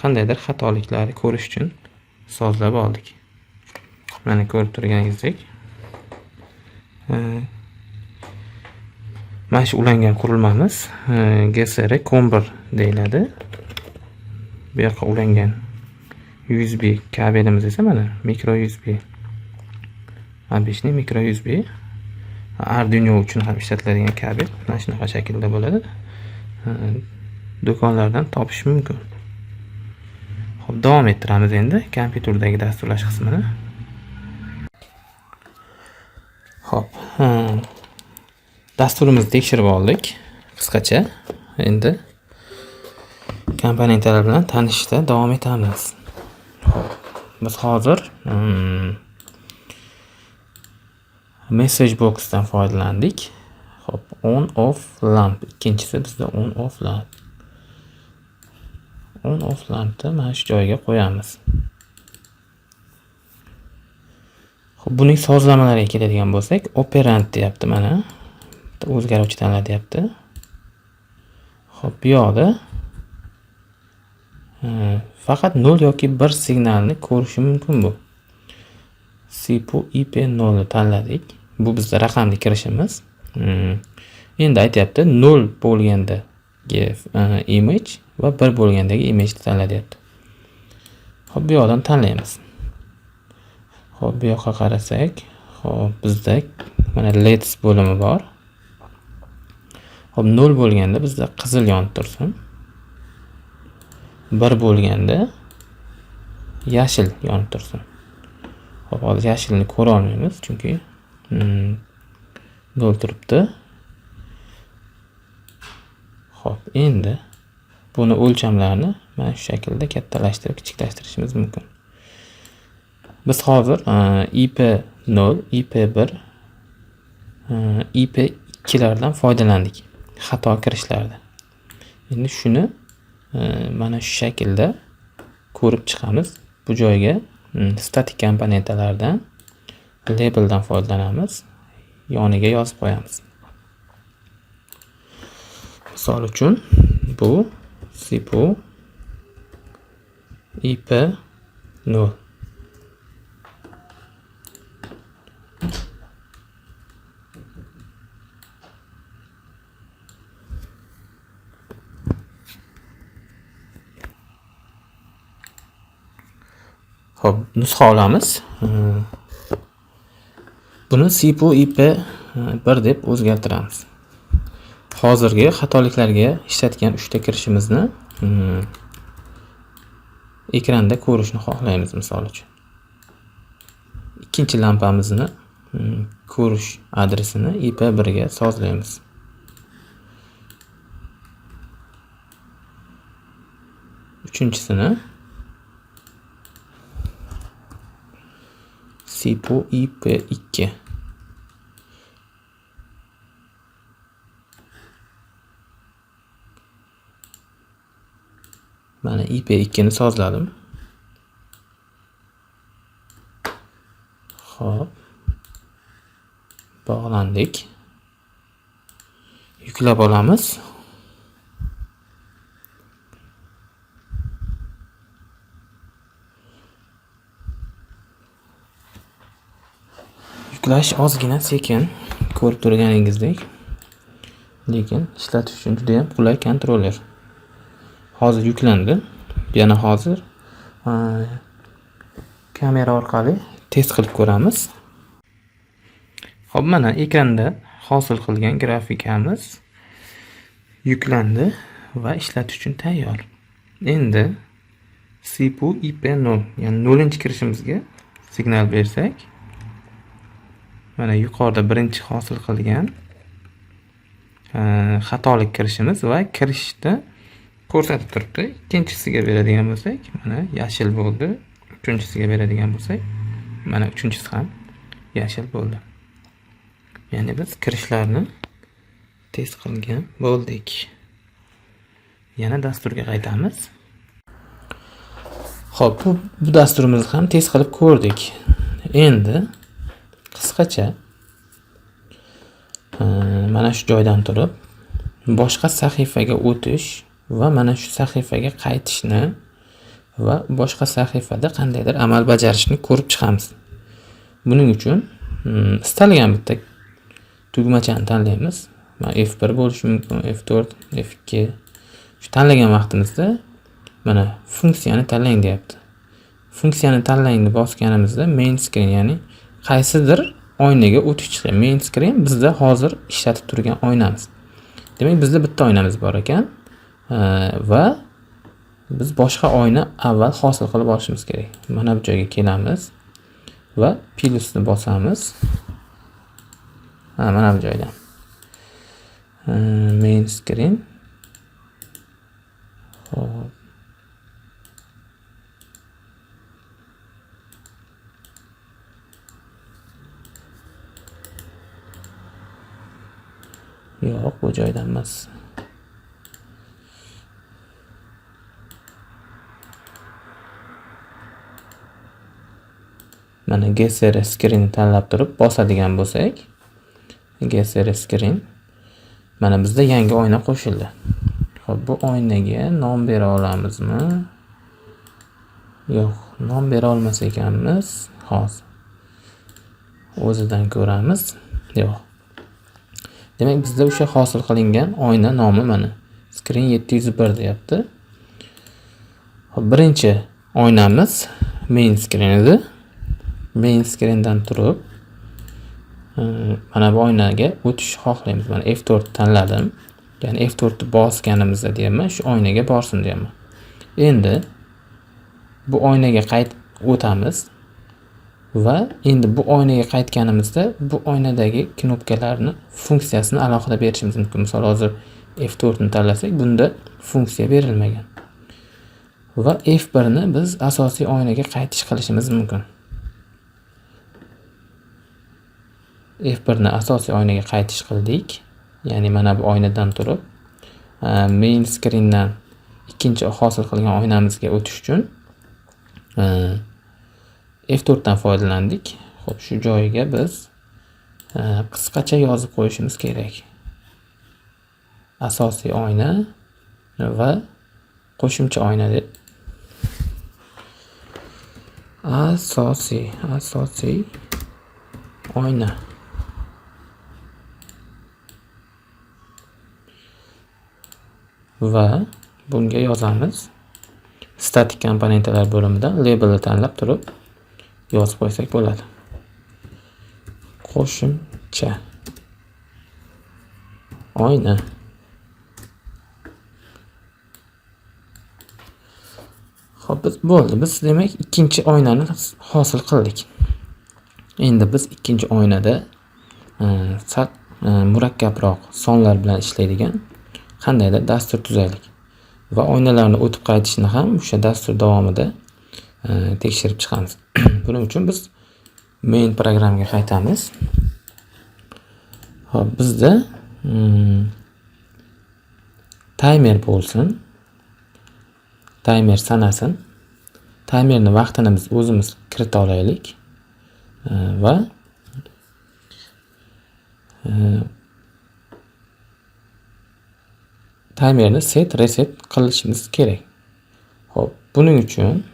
qandaydir xatoliklarni ko'rish uchun sozlab oldik. Mana ko'rib turganingizdek, mana shu ulangan qurilmamiz GSR COM1 deyiladi. Bu yoqqa ulangan USB kabelimiz esa mana micro USB, обычный micro USB, Arduino uchun ham ishlatiladigan kabel mana shunaqa shaklda bo'ladi. Do'konlardan topish mumkin. Xo'p, davom ettiramiz endi kompyuterdagi dasturlash qismini. Xo'p, dasturimizni tekshirib oldik qisqacha. Endi komponentlar bilan tanishishda davom etamiz. Xo'p, biz hozir message boxdan foydalandik. Xo'p, on off lamp, ikkinchisi bizda on off lamp. On off lampni mana shu joyga qo'yamiz. Xo'p, buning sozlamalariga keladigan bo'lsak, operand deyapti mana. Bitta o'zgaruvchi tanla deyapti. Xo'p, bu yoqda faqat 0 yoki 1 signalni ko'rishi mumkin bu. CPU IP0 ni tanladik. Bu bizda raqamli kirishimiz. Endi aytyapti 0 bo'lgandagi image va 1 bo'lgandagi image ni tanla deyapti. Xo'p, bu yoqdan tanlaymiz. Xo'p, bu yoqqa qarasak, xo'p, bizda mana LEDs bo'limi bor. Xo'p, 0 bo'lganda bizda qizil yonib tursin. 1 bo'lganda yashil yonib tursin. Xo'p, hozir yashilni ko'ra olmaymiz, chunki 0 turibdi. Xo'p, endi buni o'lchamlarini mana shu shaklda kattalashtirib, kichiklashtirishimiz mumkin. Biz hozir IP0, IP1, IP 2lardan foydalandik xato kirishlarda. Endi shuni mana shu shaklda ko'rib chiqamiz. Bu joyga statik komponentlardan labeldan foydalanamiz. Yoniga yozib qo'yamiz. Misol uchun bu CPU IP0. Xo'p, nusxa olamiz. Buni CPU IP1 deb o'zgartiramiz. Hozirgi xatoliklarga ishlatgan 3 ta kirishimizni ekranda ko'rishni xohlaymiz misol uchun. Ikkinchi lampamizni ko'rish adresini IP1 ga sozlaymiz. Uchinchisini CPU IP2. Mana IP2 ni sozladim. Xo'p. Bog'landik. Yuklab olamiz. Yuklash ozgina sekin, ko'rib turganingizdek, lekin ishlatish uchun juda ham qulay kontroller. Hozir yuklandi. Yana hozir kamera orqali test qilib ko'ramiz. Xo'p, mana ekranda hosil qilgan grafikamiz yuklandi va ishlatish uchun tayyor. Endi CPU IP0, ya'ni 0-kirishimizga signal bersak, mana yuqorida birinchi hosil qilgan xatolik kirishimiz va kirishda ko'rsatib turibdi. Ikkinchisiga beradigan bo'lsak, mana yashil bo'ldi. Uchinchisiga beradigan bo'lsak, mana uchinchisi ham yashil bo'ldi. Ya'ni biz kirishlarni test qilgan bo'ldik. Yana dasturga qaytamiz. Xo'p, bu dasturimizni ham test qilib ko'rdik. Endi qisqacha mana shu joydan turib boshqa sahifaga o'tish va mana shu sahifaga qaytishni va boshqa sahifada qandaydir amal bajarishni ko'rib chiqamiz. Buning uchun istalgan bitta tugmachani tanlaymiz. Mana F1 bo'lishi mumkin, F4, F2. Shu tanlagan vaqtimizda mana funksiyani tanlang deyapti. Funksiyani tanlang deb bosganimizda main screen, ya'ni qaysidir oynaga o'tish chiqadi. Main screen bizda hozir ishlatib turgan oynamiz. Demak, bizda bitta oynamiz bor ekan va biz boshqa oyna avval hosil qilib olishimiz kerak. Mana bu joyga kelamiz va plusni bosamiz. Ha, mana bu joydan. Main screen. Xo'p. Yo'q, bu joydan emas. Mana GSR screen tanlab turib bosadigan bo'lsak, GSR screen mana bizda yangi oyna qo'shildi. Xo'p, bu oynaga nom bera olamizmi? Yo'q, nom bera olmas ekanmiz. Hozir o'zidan ko'ramiz. Yo'q. Demak, bizda o'sha hosil qilingan oyna nomi mana screen 701 deyapti. Xo'p, birinchi oynamiz main screen edi. Main screendan turib mana bu oynaga o'tish xohlaymiz. Mana F4 tanladim. Ya'ni F4 ni bosganimizda deyapman, shu oynaga borsin deyapman. Endi bu oynaga qaytib o'tamiz va endi bu oynaga qaytganimizda bu oynadagi knopkalarni funksiyasini alohida berishimiz mumkin. Misol hozir F4 ni tanlasak, bunda funksiya berilmagan. Va F1 ni biz asosiy oynaga qaytish qilishimiz mumkin. F1 ni asosiy oynaga qaytish qildik. Ya'ni mana bu oynadan turib main screendan ikkinchi hosil qilgan oynamizga o'tish uchun F4 dan foydalandik. Xo'p, shu joyiga biz qisqacha yozib qo'yishimiz kerak. Asosiy oyna va qo'shimcha oyna deb. Asosiy oyna. Va bunga yozamiz. Statik komponentlar bo'limidan labelni tanlab turib yozib qo'ysak bo'ladi. Qo'shimcha oyna. Xo'p, biz bo'ldi. Biz demak ikkinchi oynani hosil qildik. Endi biz ikkinchi oynada sal murakkabroq sonlar bilan ishlaydigan qandaydir dastur tuzaylik. Va oynalarni o'tib qaytishni ham o'sha dastur davomida tekshirib chiqamiz. Buning uchun biz main programmaga qaytamiz. Xo'p, bizda taymer bo'lsin. Taymer sanasin. Taymerni vaqtini biz o'zimiz kirita olaylik. Va taymerni set reset qilishimiz kerak. Xo'p, buning uchun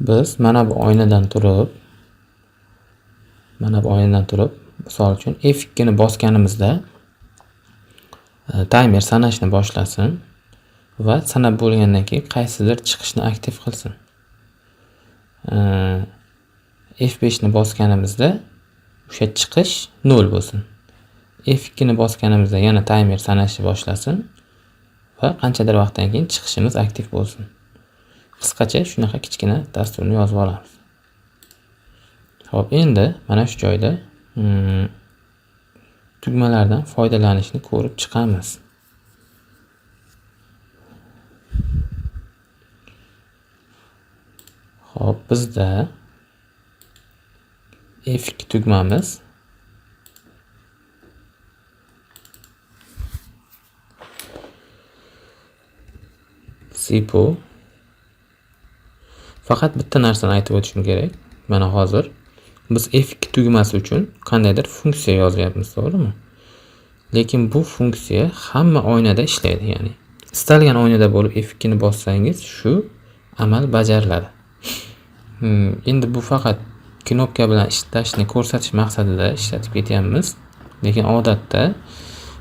biz mana bu oynadan turib, misol uchun F2 ni bosganimizda taymer sanashni boshlasin va sanab bo'lgandan keyin qaysidir chiqishni aktiv qilsin. F5 ni bosganimizda o'sha chiqish 0 bo'lsin. F2 ni bosganimizda yana taymer sanashni boshlasin va qanchadir vaqtdan keyin chiqishimiz aktiv bo'lsin. Qisqacha shunaqa kichkina dasturni yozib olamiz. Xo'p, endi mana shu joyda tugmalardan foydalanishni ko'rib chiqamiz. Xo'p, bizda F2 tugmamiz CPU. Faqat bitta narsani aytib o'tishim kerak. Mana hozir biz F2 tugmasi uchun qandaydir funksiya yozyapmiz, to'g'rimi? Lekin bu funksiya hamma oynada ishlaydi, ya'ni istalgan oynada bo'lib F2 ni bossangiz shu amal bajariladi. Endi bu faqat knopka bilan ishlashni ko'rsatish maqsadida ishlatib ketyapmiz. Lekin odatda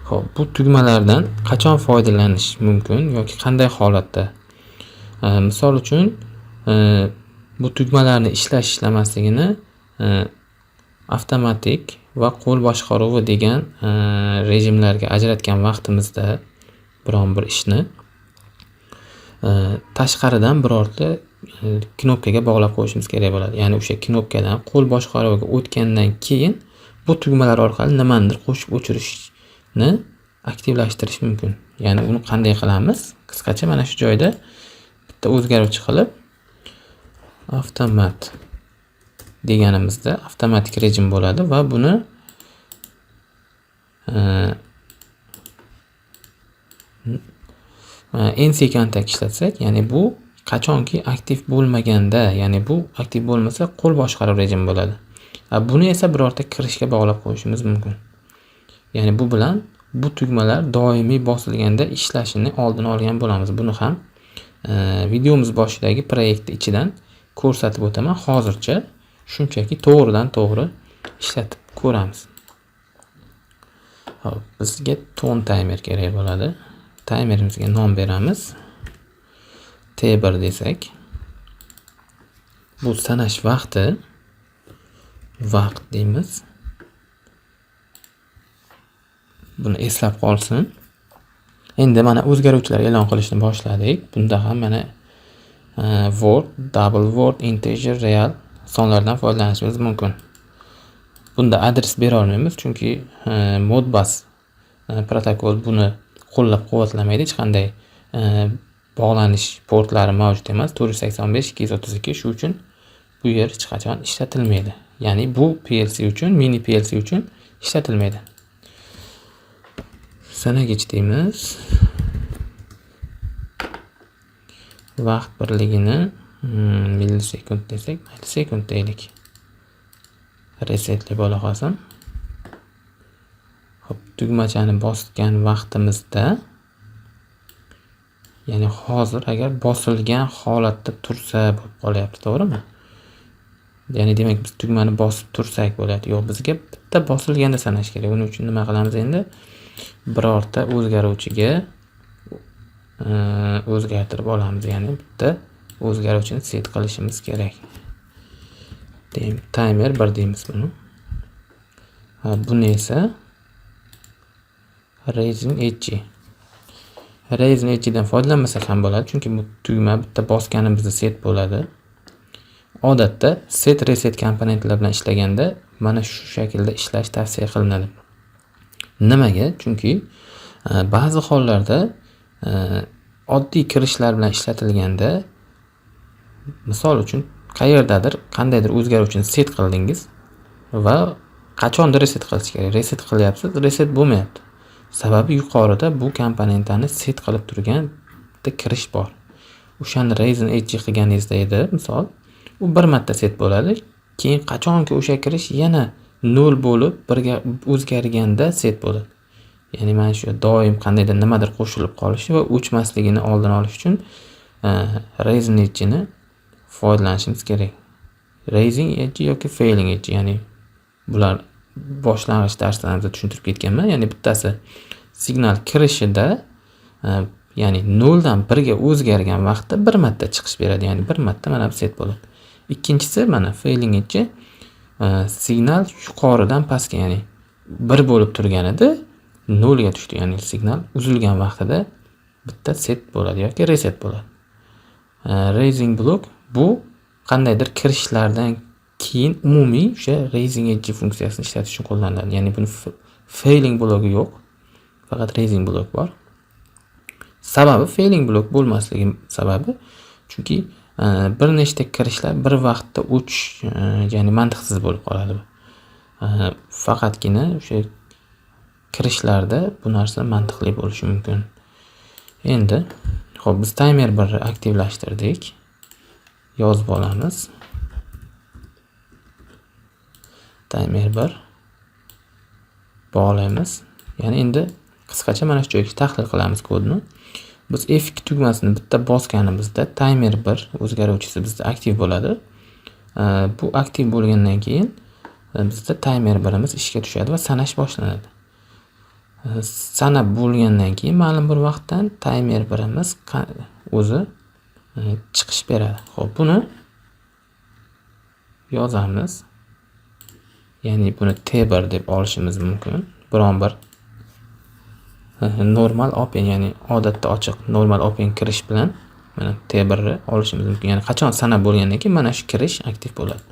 xo'p, bu tugmalardan qachon foydalanish mumkin yoki qanday holatda? Misol uchun bu tugmalarni ishlash ishlamasligini avtomatik va qo'l boshqaruvi degan rejimlarga ajratgan vaqtimizda biron bir ishni tashqaridan birorta knopkaga bog'lab qo'yishimiz kerak bo'ladi. Ya'ni o'sha knopkadan qo'l boshqaruviga o'tgandan keyin bu tugmalar orqali nimanidir qo'shib o'chirishni aktivlashtirish mumkin. Ya'ni uni qanday qilamiz? Qisqacha mana shu joyda bitta o'zgaruvchi qilib avtomat deganimizda avtomatik rejim bo'ladi va buni NC kontakt ishlatsak, ya'ni bu qachonki aktiv bo'lmaganda, ya'ni bu aktiv bo'lmasa qo'l boshqaruv rejimi bo'ladi. Buni esa birorta kirishga bog'lab qo'yishimiz mumkin. Ya'ni bu bilan bu tugmalar doimiy bosilganda ishlashini oldini olgan bo'lamiz. Buni ham videomiz boshidagi proyekt ichidan ko'rsatib o'taman. Hozircha shunchaki to'g'ridan to'g'ri ishlatib ko'ramiz. Xo'p, bizga ton taymer kerak bo'ladi. Taymerimizga nom beramiz. T1 desak, bu sanash vaqti, vaqt deymiz. Buni eslab qolsin. Endi mana o'zgaruvchilar e'lon qilishni boshladik. Bunda ham mana word, double word, integer, real sonlardan foydalanishimiz mumkin. Bunda adres bera olmaymiz, chunki Modbus protokol buni qo'llab-quvvatlamaydi. Hech qanday bog'lanish portlari mavjud emas. 485, 232, shu uchun bu yer hech qachon ishlatilmaydi. Ya'ni bu PLC uchun, mini PLC uchun ishlatilmaydi. Sanagich deymiz. Vaqt birligini millisekund desak, mayli sekund deylik. Resetlab ola qolsin. Xo'p, tugmachani bosgan vaqtimizda, ya'ni hozir agar bosilgan holatda tursa bo'lib qolyapti, to'g'rimi? Ya'ni demak biz tugmani bosib tursak bo'ladi. Yo'q, bizga bitta bosilganda sanash kerak. Buning uchun nima qilamiz endi? Birorta o'zgaruvchiga o'zgartirib olamiz. Ya'ni bitta o'zgaruvchini set qilishimiz kerak. Demak, timer 1 deymiz buni. Ha, buni esa rising edge. Rising edge'dan foydalanmasak ham bo'ladi, chunki bu tugma bitta bosganimizda set bo'ladi. Odatda set reset komponentlar bilan ishlaganda mana shu shaklda ishlash tavsiya qilinadi. Nimaga? Chunki ba'zi hollarda oddiy kirishlar bilan ishlatilganda, misol uchun qayerdadir qandaydir o'zgaruvchini set qildingiz va qachondir reset qilish kerak. Reset qilyapsiz, reset bo'lmayapti. Sababi yuqorida bu komponentani set qilib turgan bitta kirish bor. O'shani rising edge qilganingizda edi, misol, u bir marta set bo'ladi. Keyin qachonki o'sha kirish yana 0 bo'lib birga o'zgarganda set bo'ladi. Ya'ni mana shu doim qandaydir nimadir qo'shilib qolishi va o'chmasligini oldini olish uchun rising edge'ni foydalanishimiz kerak. Rising edge yoki falling edge, ya'ni bular boshlang'ich darslarimizda tushuntirib ketganman. Ya'ni bittasi signal kirishida, ya'ni 0 dan 1 ga o'zgargan vaqtda bir marta chiqish beradi, ya'ni bir marta mana bu set bo'ladi. Ikkinchisi mana falling edge, signal yuqoridan pastga, ya'ni 1 bo'lib turganida 0 ga tushdi, ya'ni signal uzilgan vaqtida bitta set bo'ladi yoki reset bo'ladi. Rising blok bu qandaydir kirishlardan keyin umumiy o'sha rising edge funksiyasini ishlatish uchun qo'llaniladi. Ya'ni buni falling bloki yo'q, faqat rising blok bor. Sababi falling blok bo'lmasligi sababi, chunki bir nechta kirishlar bir vaqtda o'chish, ya'ni mantiqsiz bo'lib qoladi bu. Faqatgina o'sha kirishlarda bu narsa mantiqli bo'lishi mumkin. Endi, xo'p, biz timer 1 aktivlashtirdik. Yozib olamiz. Timer 1 bog'laymiz. Ya'ni endi qisqacha mana shu joyga tahlil qilamiz kodni. Biz F2 tugmasini bitta bosganimizda timer 1 o'zgaruvchisi bizda aktiv bo'ladi. Bu aktiv bo'lgandan keyin bizda timer 1imiz ishga tushadi va sanash boshlanadi. Sanab bo'lgandan keyin ma'lum bir vaqtdan timer 1imiz o'zi chiqish beradi. Xo'p, buni yozamiz. Ya'ni buni T1 deb olishimiz mumkin. Biron bir normal open, ya'ni odatda ochiq normal open kirish bilan mana T1 ni olishimiz mumkin. Ya'ni qachon sanab bo'lgandan keyin mana shu kirish aktiv bo'ladi.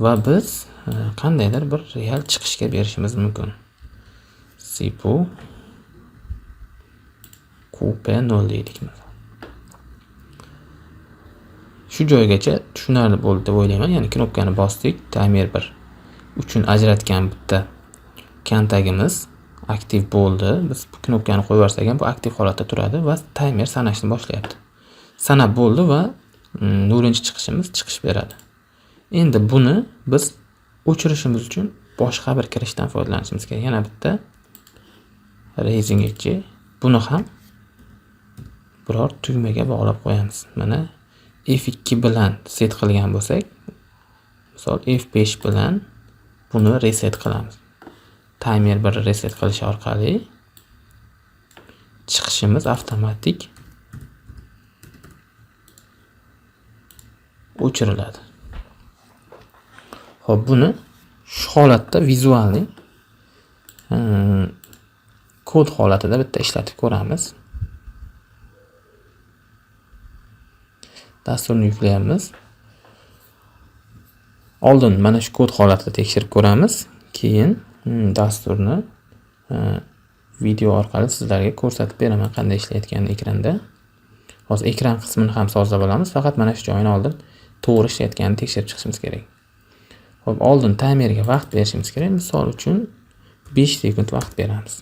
Va biz qandaydir bir real chiqishga berishimiz mumkin. CPU QP0 deylik masalan. Shu joygacha tushunarli bo'ldi deb o'ylayman. Ya'ni knopkani bosdik, timer 1 uchun ajratgan bitta kontagimiz aktiv bo'ldi. Biz bu knopkani qo'yib yuborsak ham bu aktiv holatda turadi va timer sanashni boshlayapti. Sanab bo'ldi va 0 chiqishimiz chiqish beradi. Endi buni biz o'chirishimiz uchun boshqa bir kirishdan foydalanishimiz kerak. Yana bitta rising edge, buni ham biror tugmaga bog'lab qo'yamiz. Mana F2 bilan set qilgan bo'lsak, misol F5 bilan buni reset qilamiz. Timer 1 reset qilish orqali chiqishimiz avtomatik o'chiriladi. Xo'p, buni shu holatda vizualniy kod holatida bitta ishlatib ko'ramiz. Dasturni yuklaymiz. Oldin mana shu kod holatida tekshirib ko'ramiz. Keyin dasturni video orqali sizlarga ko'rsatib beraman qanday ishlayotganini ekranda. Hozir ekran qismini ham sozlab olamiz. Faqat mana shu joyini oldin to'g'ri ishlayotganini tekshirib chiqishimiz kerak. Xo'p, oldin timerga vaqt berishimiz kerak. Misol uchun 5 sekund vaqt beramiz.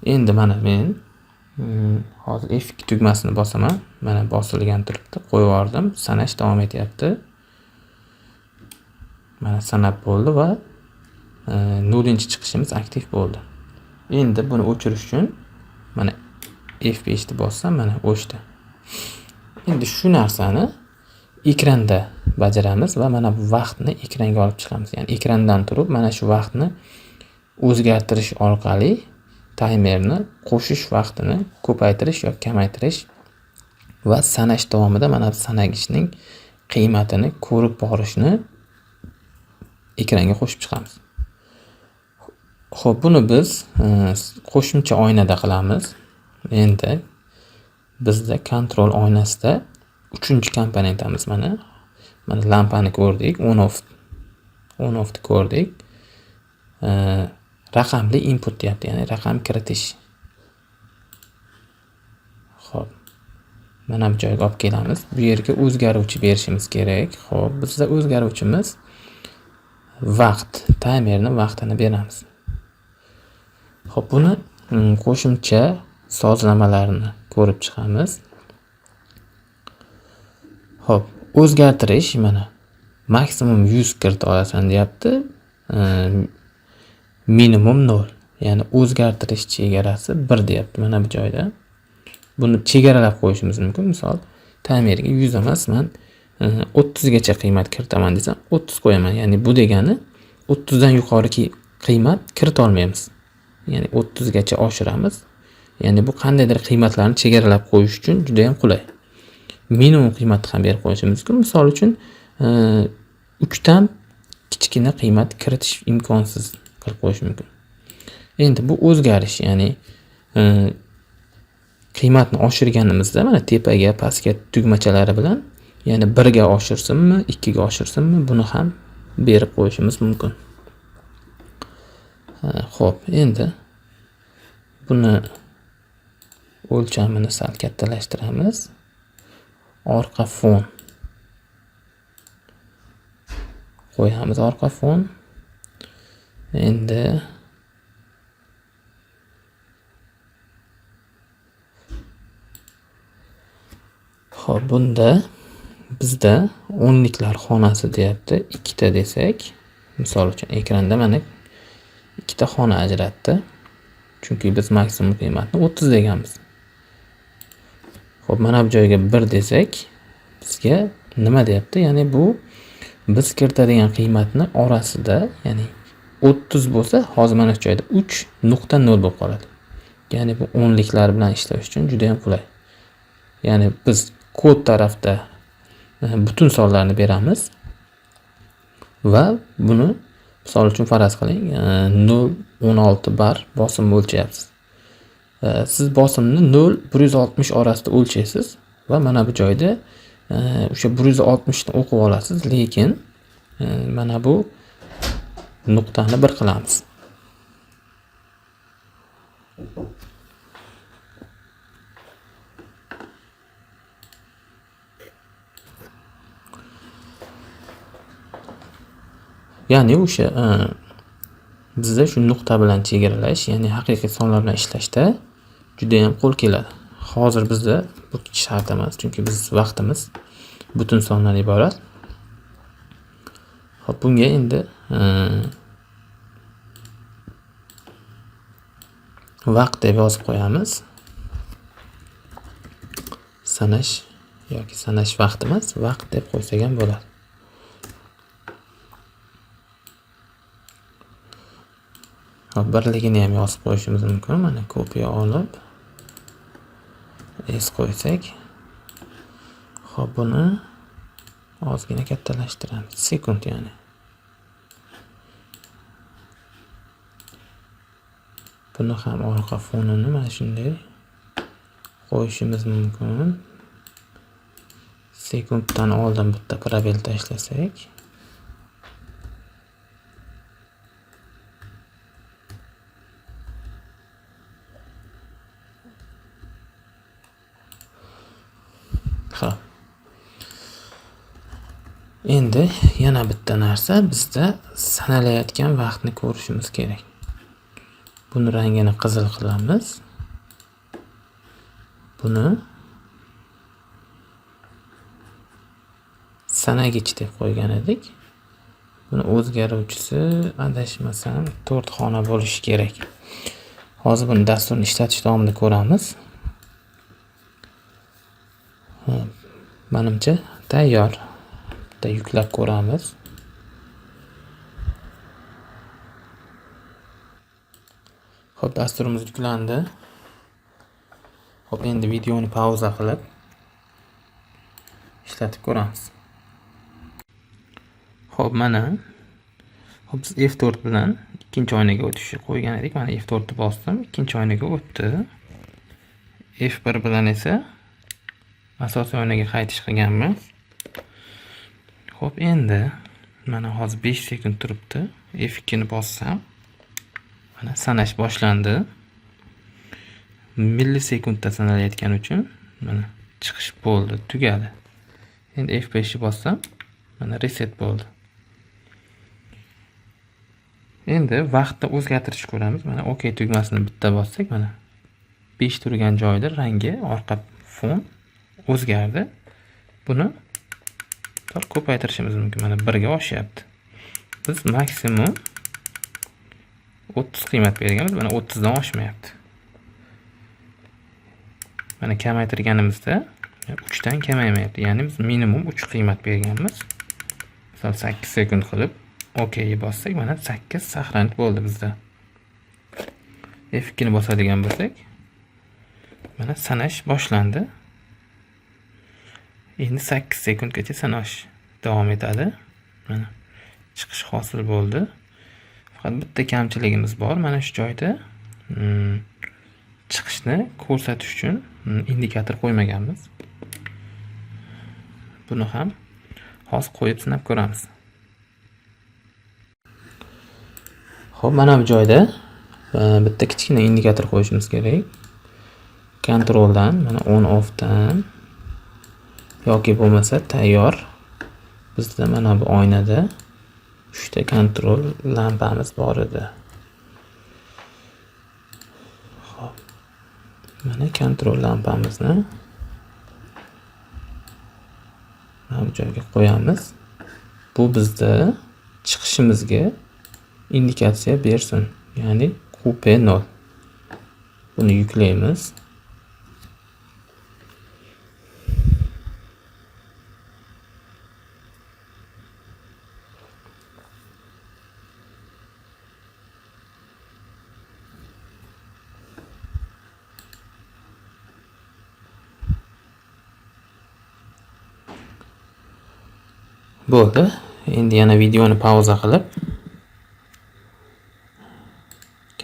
Endi mana men hozir F2 tugmasini bosaman. Mana bosilgan turibdi. Qo'yib yubordim. Sanash davom etyapti. Mana sanab bo'ldi va 0-chiqishimiz aktiv bo'ldi. Endi buni o'chirish uchun mana F5 ni bossam mana o'chdi. Endi shu narsani ekranda bajaramiz va mana bu vaqtni ekranga olib chiqamiz. Ya'ni ekrandan turib mana shu vaqtni o'zgartirish orqali taymerni qo'shish vaqtini ko'paytirish yoki kamaytirish va sanash davomida mana bu sanagichning qiymatini ko'rib borishni ekranga qo'shib chiqamiz. Xo'p, buni biz qo'shimcha oynada qilamiz. Endi bizda kontrol oynasida 3-komponentamiz mana. Mana lampani ko'rdik, on off, on offni ko'rdik. Raqamli input deyapti, ya'ni raqam kiritish. Xo'p. Mana bu joyga olib kelamiz. Bu yerga o'zgaruvchi berishimiz kerak. Xo'p, bizda o'zgaruvchimiz vaqt, taymerni vaqtini beramiz. Xo'p, buni qo'shimcha sozlamalarini ko'rib chiqamiz. Xo'p, o'zgartirish mana maksimum 100 kirita olasan deyapti. Minimum 0. Ya'ni o'zgartirish chegarasi 1 deyapti mana bu joyda. Buni chegaralab qo'yishimiz mumkin. Misol, taymerga 100 emas, men 30 gacha qiymat kiritaman desam, 30 qo'yaman. Ya'ni bu degani 30 dan yuqori qiymat kirita olmaymiz. Ya'ni 30 gacha oshiramiz. Ya'ni bu qandaydir qiymatlarni chegaralab qo'yish uchun juda ham qulay. Minimum qiymatni ham berib qo'yishimiz mumkin. Misol uchun, 3 dan kichkina qiymat kiritish imkonsiz qilib qo'yish mumkin. Endi bu o'zgarish, ya'ni qiymatni oshirganimizda mana tepaga, pastga tugmachalari bilan, ya'ni 1 ga oshirsinmi, 2 ga oshirsinmi, buni ham berib qo'yishimiz mumkin. Xo'p, endi buni o'lchamini sal kattalashtiramiz. Orqa fon qo'yamiz, orqa fon. Endi xo'p, bunda bizda o'nliklar xonasi deyapti. 2ta desak, misol uchun ekranda mana 2ta xona ajratdi. Chunki biz maksimum qiymatni 30 deganmiz. Xo'p, mana bu joyga 1 desak, bizga nima deyapti? Ya'ni bu biz kiritadigan qiymatni orasida, ya'ni 30 bo'lsa, hozir mana shu joyda 3.0 bo'lib qoladi. Ya'ni bu o'nliklar bilan ishlash uchun juda ham qulay. Ya'ni biz kod tarafda butun sonlarni beramiz va buni misol uchun faraz qiling, 0.16 bar bosim o'lchayapsiz. Siz bosimni 0.160 orasida o'lchaysiz va mana bu joyda o'sha 160 ni o'qib olasiz, lekin mana bu nuqtani bir qilamiz. Ya'ni o'sha bizda shu nuqta bilan chegaralash, ya'ni haqiqiy sonlar bilan ishlashda juda ham qo'l keladi. Hozir bizda bu shart emas, chunki biz vaqtimiz butun sondan iborat. Xo'p, bunga endi vaqt deb yozib qo'yamiz. Sanash yoki sanash vaqti emas, vaqt deb qo'ysak ham bo'ladi. Hop, birligini ham yozib qo'yishimiz mumkin. Mana kopiya olib S qo'ysak. Xo'p, buni ozgina kattalashtiramiz. Sekund ya'ni. Buni ham orqa fonini mana shunday qo'yishimiz mumkin. Sekunddan oldin bitta probel tashlasak. Xo'p. Endi yana bitta narsa, bizda sanalayotgan vaqtni ko'rishimiz kerak. Buni rangini qizil qilamiz. Buni sanagich deb qo'ygan edik. Buni o'zgaruvchisi adashmasam 4 xona bo'lishi kerak. Hozir buni dasturni ishlatish davomida ko'ramiz. Menimcha tayyor. Bitta yuklab ko'ramiz. Xo'p, dasturimiz yuklandi. Xo'p, endi videoni pauza qilib ishlatib ko'ramiz. Xo'p, mana. Xo'p, biz F4 bilan ikkinchi oynaga o'tishni qo'ygan edik. Mana F4 ni bosdim, ikkinchi oynaga o'tdi. F1 bilan esa asosiy oynaga qaytish qilganmiz. Xo'p, endi mana hozir 5 sekund turibdi. F2 ni bossam, mana sanash boshlandi. Millisekundda sanalayotgani uchun mana chiqish bo'ldi, tugadi. Endi F5 ni bossam, mana reset bo'ldi. Endi vaqtni o'zgartirishni ko'ramiz. Mana OK tugmasini bitta bossak, mana 5 turgan joyda rangi, orqa fon o'zgardi. Buni ko'paytirishimiz mumkin. Mana 1 ga oshyapti. Biz maksimum 30 qiymat berganmiz. Mana 30 dan oshmayapti. Mana kamaytirganimizda 3 dan kamaymayapti. Ya'ni biz minimum 3 qiymat berganmiz. Misol 8 sekund qilib OK ga bossak, mana 8 saqlanib bo'ldi bizda. F2 ni bosadigan bo'lsak, mana sanash boshlandi. Endi 8 sekundgacha sanash davom etadi. Mana chiqish hosil bo'ldi. Faqat bitta kamchiligimiz bor. Mana shu joyda chiqishni ko'rsatish uchun indikator qo'ymaganmiz. Buni ham hozir qo'yib sinab ko'ramiz. Xo'p, mana bu joyda bitta kichkina indikator qo'yishimiz kerak. Kontroldan, mana on offdan yoki bo'lmasa tayyor bizda mana bu oynada 3 ta kontrol lampamiz bor edi. Xo'p. Mana kontrol lampamizni mana bu joyga qo'yamiz. Bu bizda chiqishimizga indikatsiya bersin. Ya'ni QP0. Buni yuklaymiz. Bo'ldi. Endi yana videoni pauza qilib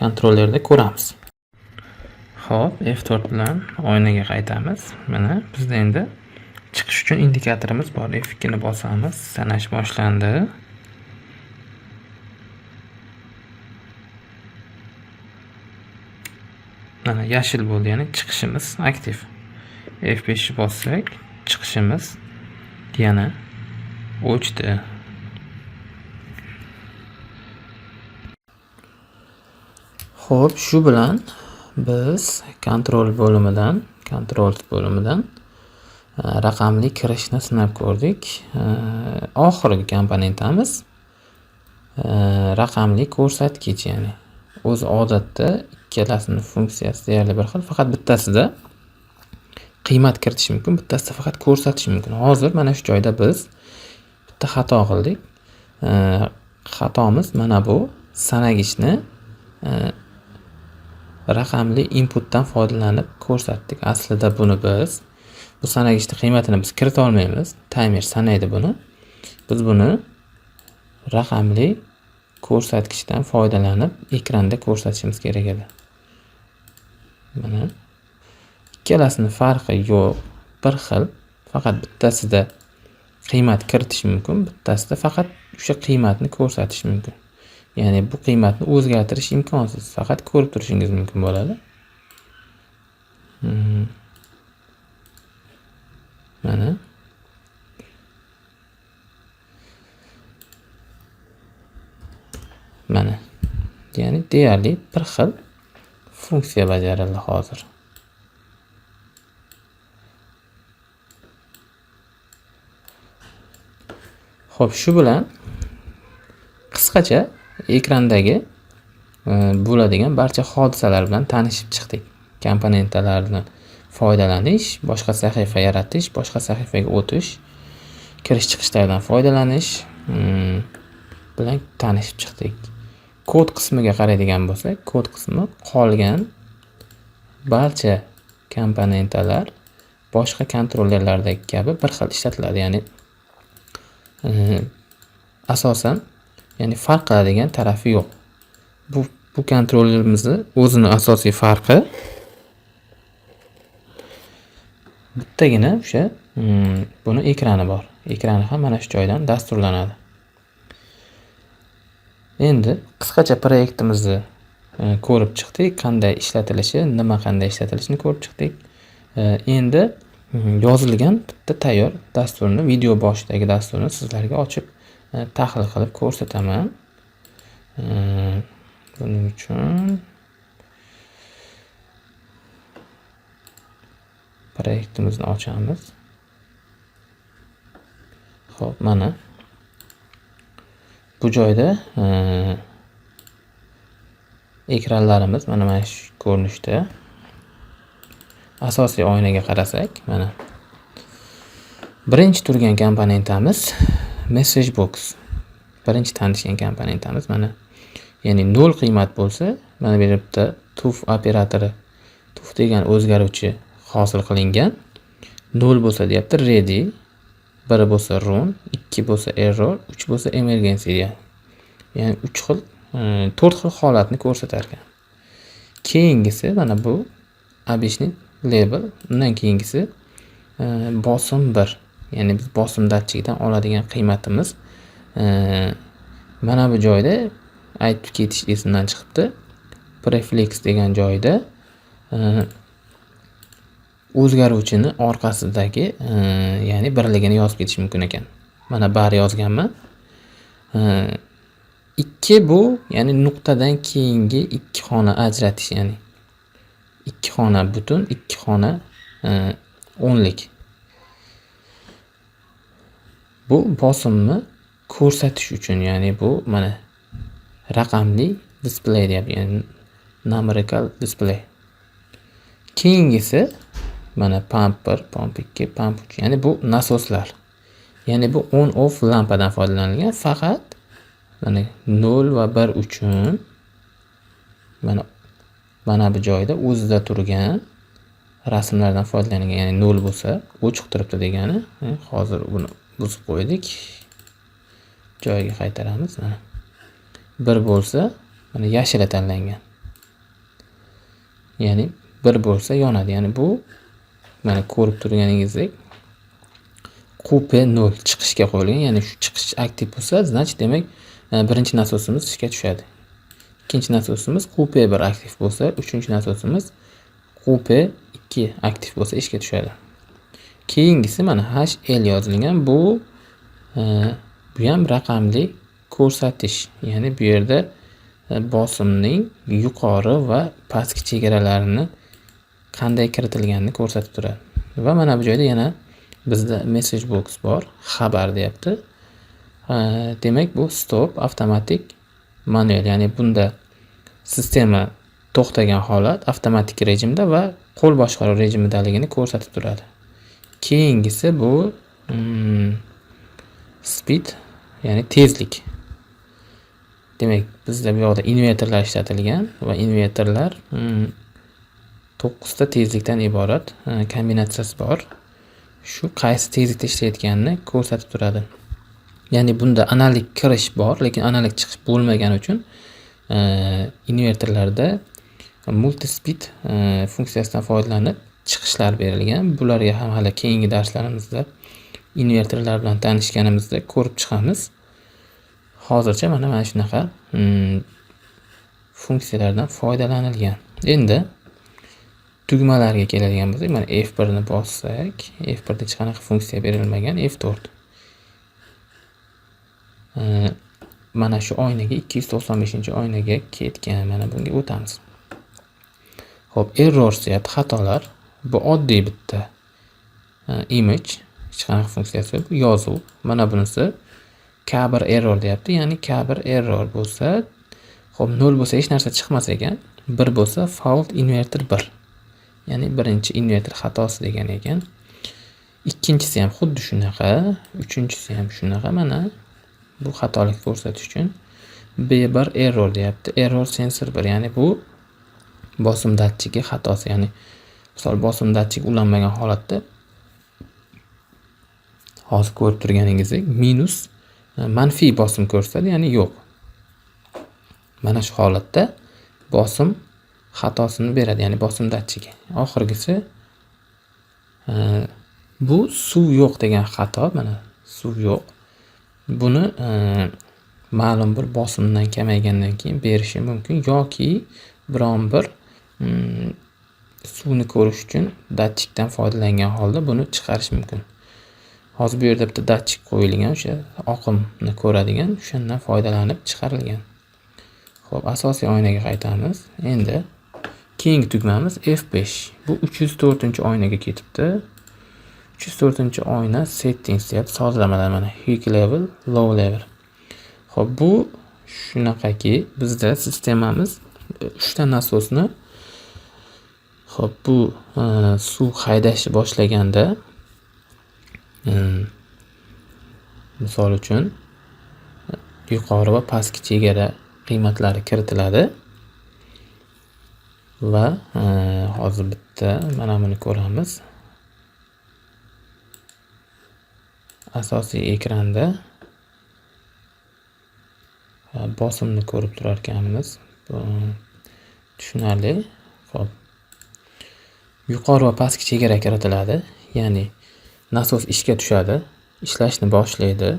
kontrollerda ko'ramiz. Xo'p, F4 bilan oynaga qaytamiz. Mana bizda endi chiqish uchun indikatorimiz bor. F2 ni bosamiz, sanash boshlandi. Mana yashil bo'ldi, ya'ni chiqishimiz aktiv. F5 ni bossak, chiqishimiz yana o'chdi. Xo'p, shu bilan biz kontrol bo'limidan, kontrol bo'limidan raqamli kirishni sinab ko'rdik. Oxirgi komponentamiz raqamli ko'rsatkich, ya'ni o'zi odatda ikkalasining funksiyasi deyarli bir xil, faqat bittasida qiymat kiritish mumkin, bittasida faqat ko'rsatish mumkin. Hozir mana shu joyda biz bitta xato qildik. Xatomiz mana bu sanagichni raqamli inputdan foydalanib ko'rsatdik. Aslida buni biz bu sanagichning qiymatini biz kirita olmaymiz. Timer sanaydi buni. Biz buni raqamli ko'rsatkichdan foydalanib ekranda ko'rsatishimiz kerak edi. Mana ikkalasining farqi yo'q, bir xil, faqat bittasida qiymat kiritish mumkin, bittasida faqat o'sha qiymatni ko'rsatish mumkin. Ya'ni bu qiymatni o'zgartirish imkonsiz, faqat ko'rib turishingiz mumkin bo'ladi. Mana mana. Ya'ni deyarli bir xil. Funksiya bajarildi hozir. Xo'p, shu bilan qisqacha ekrandagi bo'ladigan barcha hodisalar bilan tanishib chiqdik. Komponentlarni foydalanish, boshqa sahifa yaratish, boshqa sahifaga o'tish, kirish chiqishlardan foydalanish bilan tanishib chiqdik. Kod qismiga qaraydigan bo'lsak, kod qismi qolgan barcha komponentlar boshqa kontrollerlardagi kabi bir xil ishlatiladi. Ya'ni asosan, ya'ni farq qiladigan tarafi yo'q. Bu kontrollerimizni o'zini asosiy farqi bittagina o'sha buni ekrani bor. Ekrani ham mana shu joydan dasturlanadi. Endi qisqacha proyektimizni ko'rib chiqdik, qanday ishlatilishi, nima qanday ishlatilishini ko'rib chiqdik. Endi yozilgan bitta tayyor dasturni, video boshidagi dasturni sizlarga ochib tahlil qilib ko'rsataman. Buning uchun proyektimizni ochamiz. Xo'p, mana bu joyda ekranlarimiz mana shu ko'rinishda. Asosiy oynaga qarasak, mana birinchi turgan komponentamiz message box. Birinchi tanishgan komponentamiz mana, ya'ni 0 qiymat bo'lsa, mana bu yerda bitta tuf operatori, tuf degan o'zgaruvchi hosil qilingan. 0 bo'lsa deyapti ready, 1 bo'lsa run, 2 bo'lsa error, 3 bo'lsa emergency deyapti. Ya'ni 3 xil, 4 xil holatni ko'rsatar ekan. Keyingisi mana bu обычный label, undan keyingisi bosim 1. Ya'ni biz bosim datchigidan oladigan qiymatimiz mana bu joyda aytib ketish esimdan chiqibdi. Prefix degan joyda o'zgaruvchini orqasidagi, ya'ni birligini yozib ketish mumkin ekan. Mana bar yozganman. 2 bu, ya'ni nuqtadan keyingi 2 xona ajratish, ya'ni 2 xona butun, 2 xona o'nlik. Bu bosimni ko'rsatish uchun, ya'ni bu mana raqamli display deyapti, ya'ni numerical display. Keyingisi mana pump 1, pump 2, pump 3, ya'ni bu nasoslar. Ya'ni bu on off lampadan foydalanilgan, faqat mana 0 va 1 uchun mana bu joyda o'zida turgan rasmlardan foydalanilgan, ya'ni 0 bo'lsa o'chiq turibdi degani. Hozir buni buzib qo'ydik. Joyiga qaytaramiz. Mana 1 bo'lsa, mana yashili tanlangan. Ya'ni 1 bo'lsa yonadi. Ya'ni bu mana ko'rib turganingizdek QP0 chiqishga qo'yilgan. Ya'ni shu chiqish aktiv bo'lsa, значит, demak, birinchi nasosimiz ishga tushadi. Ikkinchi nasosimiz QP1 aktiv bo'lsa, uchinchi nasosimiz QP2 aktiv bo'lsa ishga tushadi. Keyingisi mana HL yozilgan. Bu ham raqamli ko'rsatish. Ya'ni bu yerda bosimning yuqori va pastki chegaralarini qanday kiritilganini ko'rsatib turadi. Va mana bu joyda yana bizda message box bor, xabar deyapti. Demak, bu stop avtomatik manual, ya'ni bunda sistema to'xtagan holat avtomatik rejimda va qo'l boshqaruv rejimidaligini ko'rsatib turadi. Keyingisi bu speed, ya'ni tezlik. Demak, bizda bu yoqda invertorlar ishlatilgan va invertorlar 9 ta tezlikdan iborat kombinatsiyasi bor. Shu qaysi tezlikda ishlayotganini ko'rsatib turadi. Ya'ni bunda analik kirish bor, lekin analik chiqish bo'lmagani uchun invertorlarda multi-speed funksiyasidan foydalanib chiqishlar berilgan. Bularga ham hali keyingi darslarimizda invertorlar bilan tanishganimizda ko'rib chiqamiz. Hozircha mana shunaqa funksiyalardan foydalanilgan. Endi tugmalarga keladigan bo'lsak, mana F1 ni bossak, F1 da hech qanaqa funksiya berilmagan, F4. Mana shu oynaga 295-oynaga ketgan. Mana bunga o'tamiz. Xo'p, errors deyapti, xatolar. Bu oddiy bitta image, hech qanaqa funksiyasi yo'q, yozuv. Mana bunisi K1 error deyapti, ya'ni K1 error bo'lsa, xo'p, 0 bo'lsa hech narsa chiqmas ekan, 1 bo'lsa fault inverter 1. Ya'ni birinchi inverter xatosi degan ekan. Ikkinchisi ham xuddi shunaqa, uchinchisi ham shunaqa. Mana bu xatolik ko'rsatish uchun B1 error deyapti. Error sensor 1, ya'ni bu bosim datchigi xatosi, ya'ni misol bosim datchigi ulanmagan holatda hozir ko'rib turganingizdek minus, manfiy bosim ko'rsatadi, ya'ni yo'q. Mana shu holatda bosim xatosini beradi, ya'ni bosim datchigi. Oxirgisi bu suv yo'q degan xato, mana suv yo'q. Buni ma'lum bir bosimdan kamaygandan keyin berishi mumkin yoki biron bir suvni ko'rish uchun datchikdan foydalangan holda buni chiqarish mumkin. Hozir bu yerda bitta datchik qo'yilgan, o'sha oqimni ko'radigan, o'shandan foydalanib chiqarilgan. Xo'p, asosiy oynaga qaytamiz. Endi keyingi tugmamiz F5. Bu 304-oynaga ketibdi. 304-oyna settings deyapti, sozlamalar, mana high level, low level. Xo'p, bu shunaqaki bizda sistemamiz 3 ta nasosni, xo'p, bu suv haydashni boshlaganda, misol uchun, yuqori va pastki chegara qiymatlari kiritiladi va hozir bitta mana buni ko'ramiz. Asosiy ekranda bosimni ko'rib turar ekanmiz. Tushunarli. Xo'p. Yuqori va pastki chegara kiritiladi. Ya'ni nasos ishga tushadi, ishlashni boshlaydi.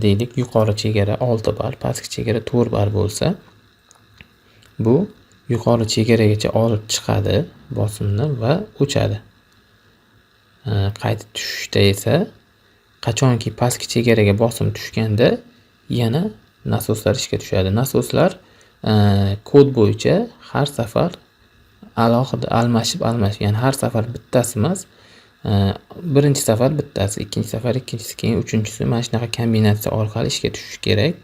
Deylik, yuqori chegara 6 bar, pastki chegara 4 bar bo'lsa, bu yuqori chegaragacha olib chiqadi bosimni va o'chadi. Qaytib tushishda esa qachonki pastki chegaraga bosim tushganda yana nasoslar ishga tushadi. Nasoslar kod bo'yicha har safar alohida almashib, ya'ni har safar bittasi emas, birinchi safar bittasi, ikkinchi safar ikkinchisi, keyin uchinchisi, mana shunaqa kombinatsiya orqali ishga tushishi kerak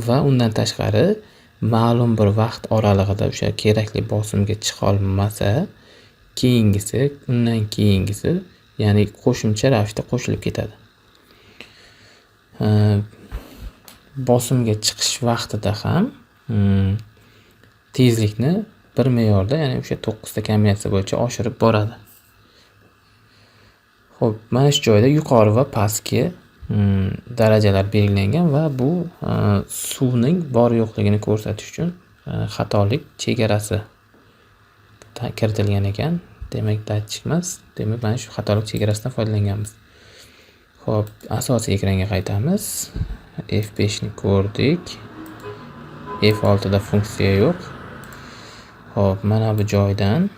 va undan tashqari ma'lum bir vaqt oralig'ida o'sha kerakli bosimga chiqolmasa, keyingisi, undan keyingisi, ya'ni qo'shimcha ravishda qo'shilib ketadi. Bosimga chiqish vaqtida ham tezlikni bir me'yorda, ya'ni o'sha 9 ta kombinatsiya bo'yicha oshirib boradi. Xo'p, mana shu joyda yuqori va pastki darajalar belgilangan va bu suvning bor yo'qligini ko'rsatish uchun xatolik chegarasi kiritilgan ekan. Demak, datchik emas, demak, mana shu xatolik chegarasidan foydalanganmiz. Xo'p, asosiy ekranga qaytamiz. F5 ni ko'rdik. F6 da funksiya yo'q. Xo'p, mana bu joydan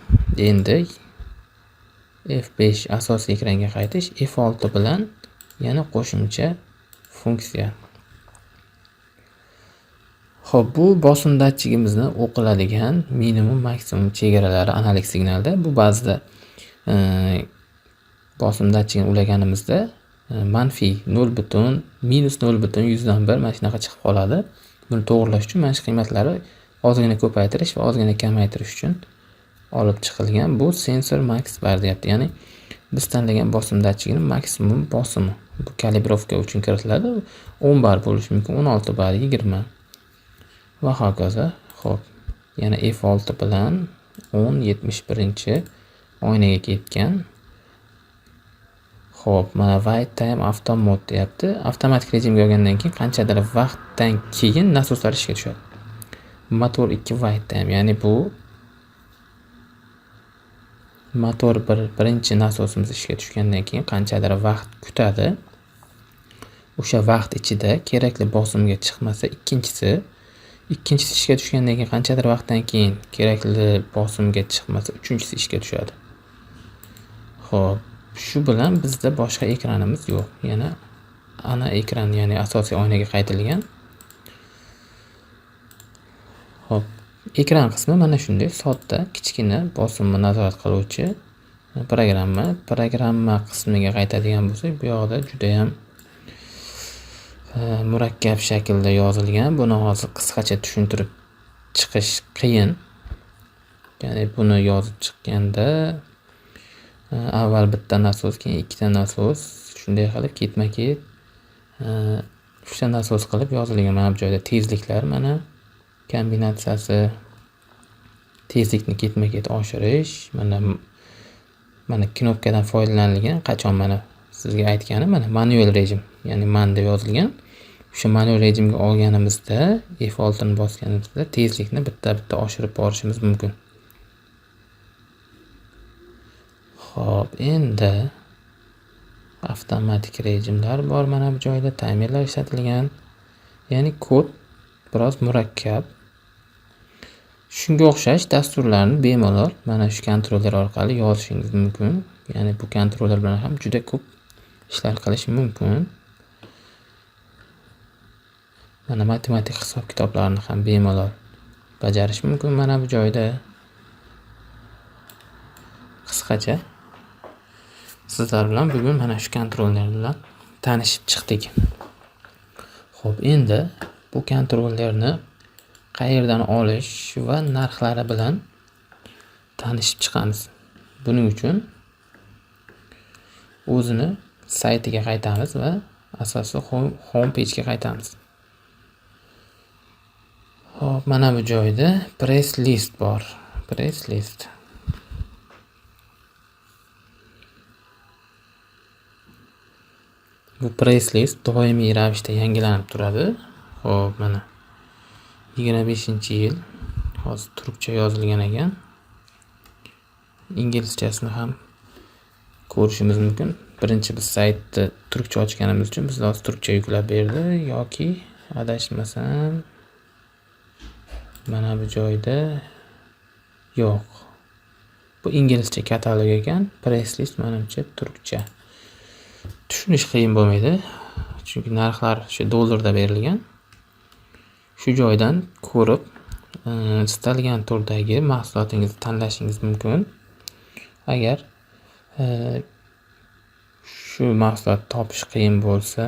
endi F5 asosiy ekranga qaytish, F6 bilan yana qo'shimcha funksiya. Xo'p, bu bosim datchigimizni o'qiladigan minimum, maksimum chegaralari analiz signalda. Bu ba'zida bosim datchigini ulaganimizda manfiy nol butun, minus nol butun yuzdan bir, mana shunaqa chiqib qoladi. Buni to'g'irlash uchun mana shu qiymatlarni ozgina ko'paytirish va ozgina kamaytirish uchun olib chiqilgan. Bu sensor max bar deyapti. Ya'ni biz tanlagan bosim datchigining maksimum bosimi. Bu kalibrovka uchun kiritiladi. 10 bar bo'lishi mumkin, 16 bar, 20 va hokazo. Xo'p, yana F6 bilan 10.71 oynaga ketgan. Xo'p, mana wait time auto mode deyapti. Avtomatik rejimga olgandan keyin qanchadir vaqtdan keyin nasoslar ishga tushadi. Motor 2 wait time, ya'ni bu motor birinchi nasosimiz ishga tushgandan keyin qanchadir vaqt kutadi. O'sha vaqt ichida kerakli bosimga chiqmasa, ikkinchisi ishga tushgandan keyin qanchadir vaqtdan keyin kerakli bosimga chiqmasa, uchinchisi ishga tushadi. Xo'p, shu bilan bizda boshqa ekranimiz yo'q. Yana ana ekran, ya'ni asosiy oynaga qaytilgan. Xo'p, Ekran qismi mana shunday sodda, kichkina bosimni nazorat qiluvchi programma. Programma qismiga qaytadigan bo'lsak, bu yoqda juda ham murakkab shaklda yozilgan. Buni hozir qisqacha tushuntirib chiqish qiyin. Ya'ni buni yozib chiqqanda avval bitta nasos, keyin ikkita nasos, shunday qilib ketma-ket uchta nasos qilib yozilgan. Mana bu joyda tezliklar mana kombinatsiyasi, tezlikni ketma-ket oshirish, mana knopkadan foydalanilgan. Qachon mana sizga aytganim, mana manual rejim, ya'ni man deb yozilgan. O'sha manual rejimga olganimizda F6 ni bosganimizda tezlikni bitta-bitta oshirib borishimiz mumkin. Xo'p, endi avtomatik rejimlar bor, mana bu joyda taymerlar ishlatilgan. Ya'ni kod biroz murakkab. Shunga o'xshash dasturlarni bemalol mana shu kontroller orqali yozishingiz mumkin. Ya'ni bu kontroller bilan ham juda ko'p ishlar qilish mumkin. Mana matematik hisob-kitoblarni ham bemalol bajarish mumkin mana bu joyda. Qisqacha sizlar bilan bugun mana shu kontroller bilan tanishib chiqdik. Xo'p, endi bu kontrollerni qayerdan olish va narxlari bilan tanishib chiqamiz. Buning uchun o'zini saytiga qaytamiz va asosiy home page'ga qaytamiz. Xo'p, mana bu joyda press list bor. Press list. Bu press list doimiy ravishda yangilanib turadi. Xo'p, mana 25-yil hozir turkcha yozilgan ekan. Inglizchasini ham ko'rishimiz mumkin. Birinchi biz saytni turkcha ochganimiz uchun bizga hozir turkcha yuklab berdi yoki adashmasam mana bu joyda yo'q. Bu inglizcha katalog ekan, press list menimcha turkcha. Tushunish qiyin bo'lmaydi, chunki narxlar o'sha dollarda berilgan. Shu joydan ko'rib, istalgan turdagi mahsulotingizni tanlashingiz mumkin. Agar shu mahsulot topish qiyin bo'lsa,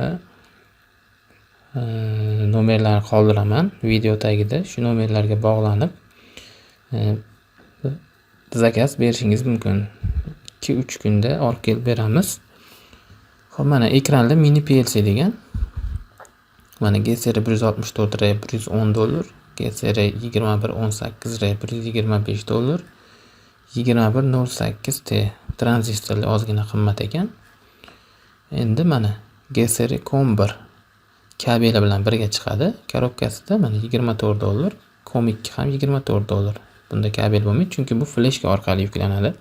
nomerlarni qoldiraman video tagida. Shu nomerlarga bog'lanib, zakaz berishingiz mumkin. 2-3 kunda olib kelib beramiz. Xo'p, mana ekranda mini PLC degan. Mana GSR 164 R $110, GSR 2118 R $125, 2108 T tranzistorli ozgina qimmat ekan. Endi mana GSR COM 1 kabeli bilan birga chiqadi. Korobkasida mana $24, COM 2 ham $24. Bunda kabel bo'lmaydi, chunki bu fleshka orqali yuklanadi.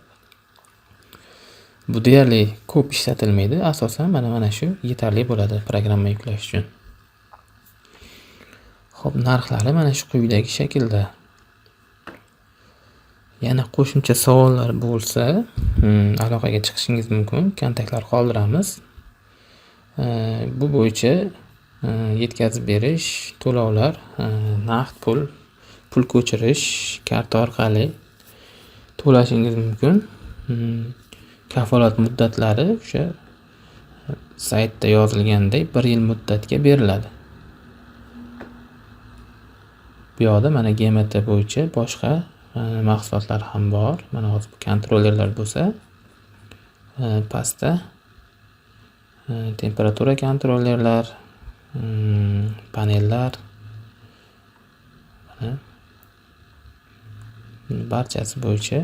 Bu deyarli ko'p ishlatilmaydi. Asosan mana shu yetarli bo'ladi programma yuklash uchun. Xo'p, narxlari mana shu quyidagi shaklda. Yana qo'shimcha savollar bo'lsa, aloqaga chiqishingiz mumkin. Kontaktlar qoldiramiz. Bu bo'yicha yetkazib berish, to'lovlar, naqd pul, pul ko'chirish, karta orqali to'lashingiz mumkin. Kafolat muddatlari o'sha saytda yozilgandek 1 yil muddatga beriladi. Bu yoqda mana GMT bo'yicha boshqa mahsulotlar ham bor. Mana hozir bu kontrollerlar bo'lsa, pastda temperatura kontrollerlar, panellar, mana barchasi bo'yicha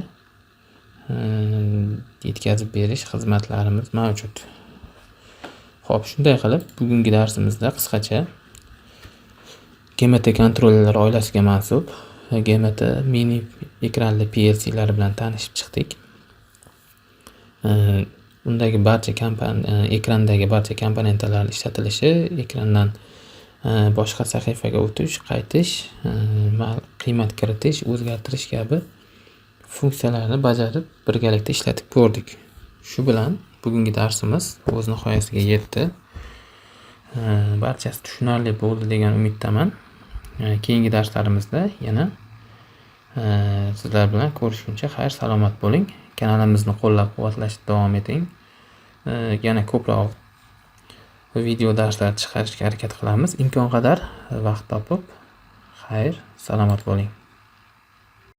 yetkazib berish xizmatlarimiz mavjud. Xo'p, shunday qilib bugungi darsimizda qisqacha GMT kontrollerlar oilasiga mansub GMT mini ekranli PLClar bilan tanishib chiqdik. Undagi barcha ekrandagi barcha komponentlar ishlatilishi, ekrandan boshqa sahifaga o'tish, qaytish, qiymat kiritish, o'zgartirish kabi funksiyalarni bajarib birgalikda ishlatib ko'rdik. Shu bilan bugungi darsimiz o'z nihoyasiga yetdi. Barchasi tushunarli bo'ldi degan umiddaman. Keyingi darslarimizda yana Sizlar bilan ko'rishguncha xayr, salomat bo'ling. Kanalimizni qo'llab-quvvatlashda davom eting. Yana ko'proq video darslar chiqarishga harakat qilamiz. Imkon qadar vaqt topib, xayr, salomat bo'ling.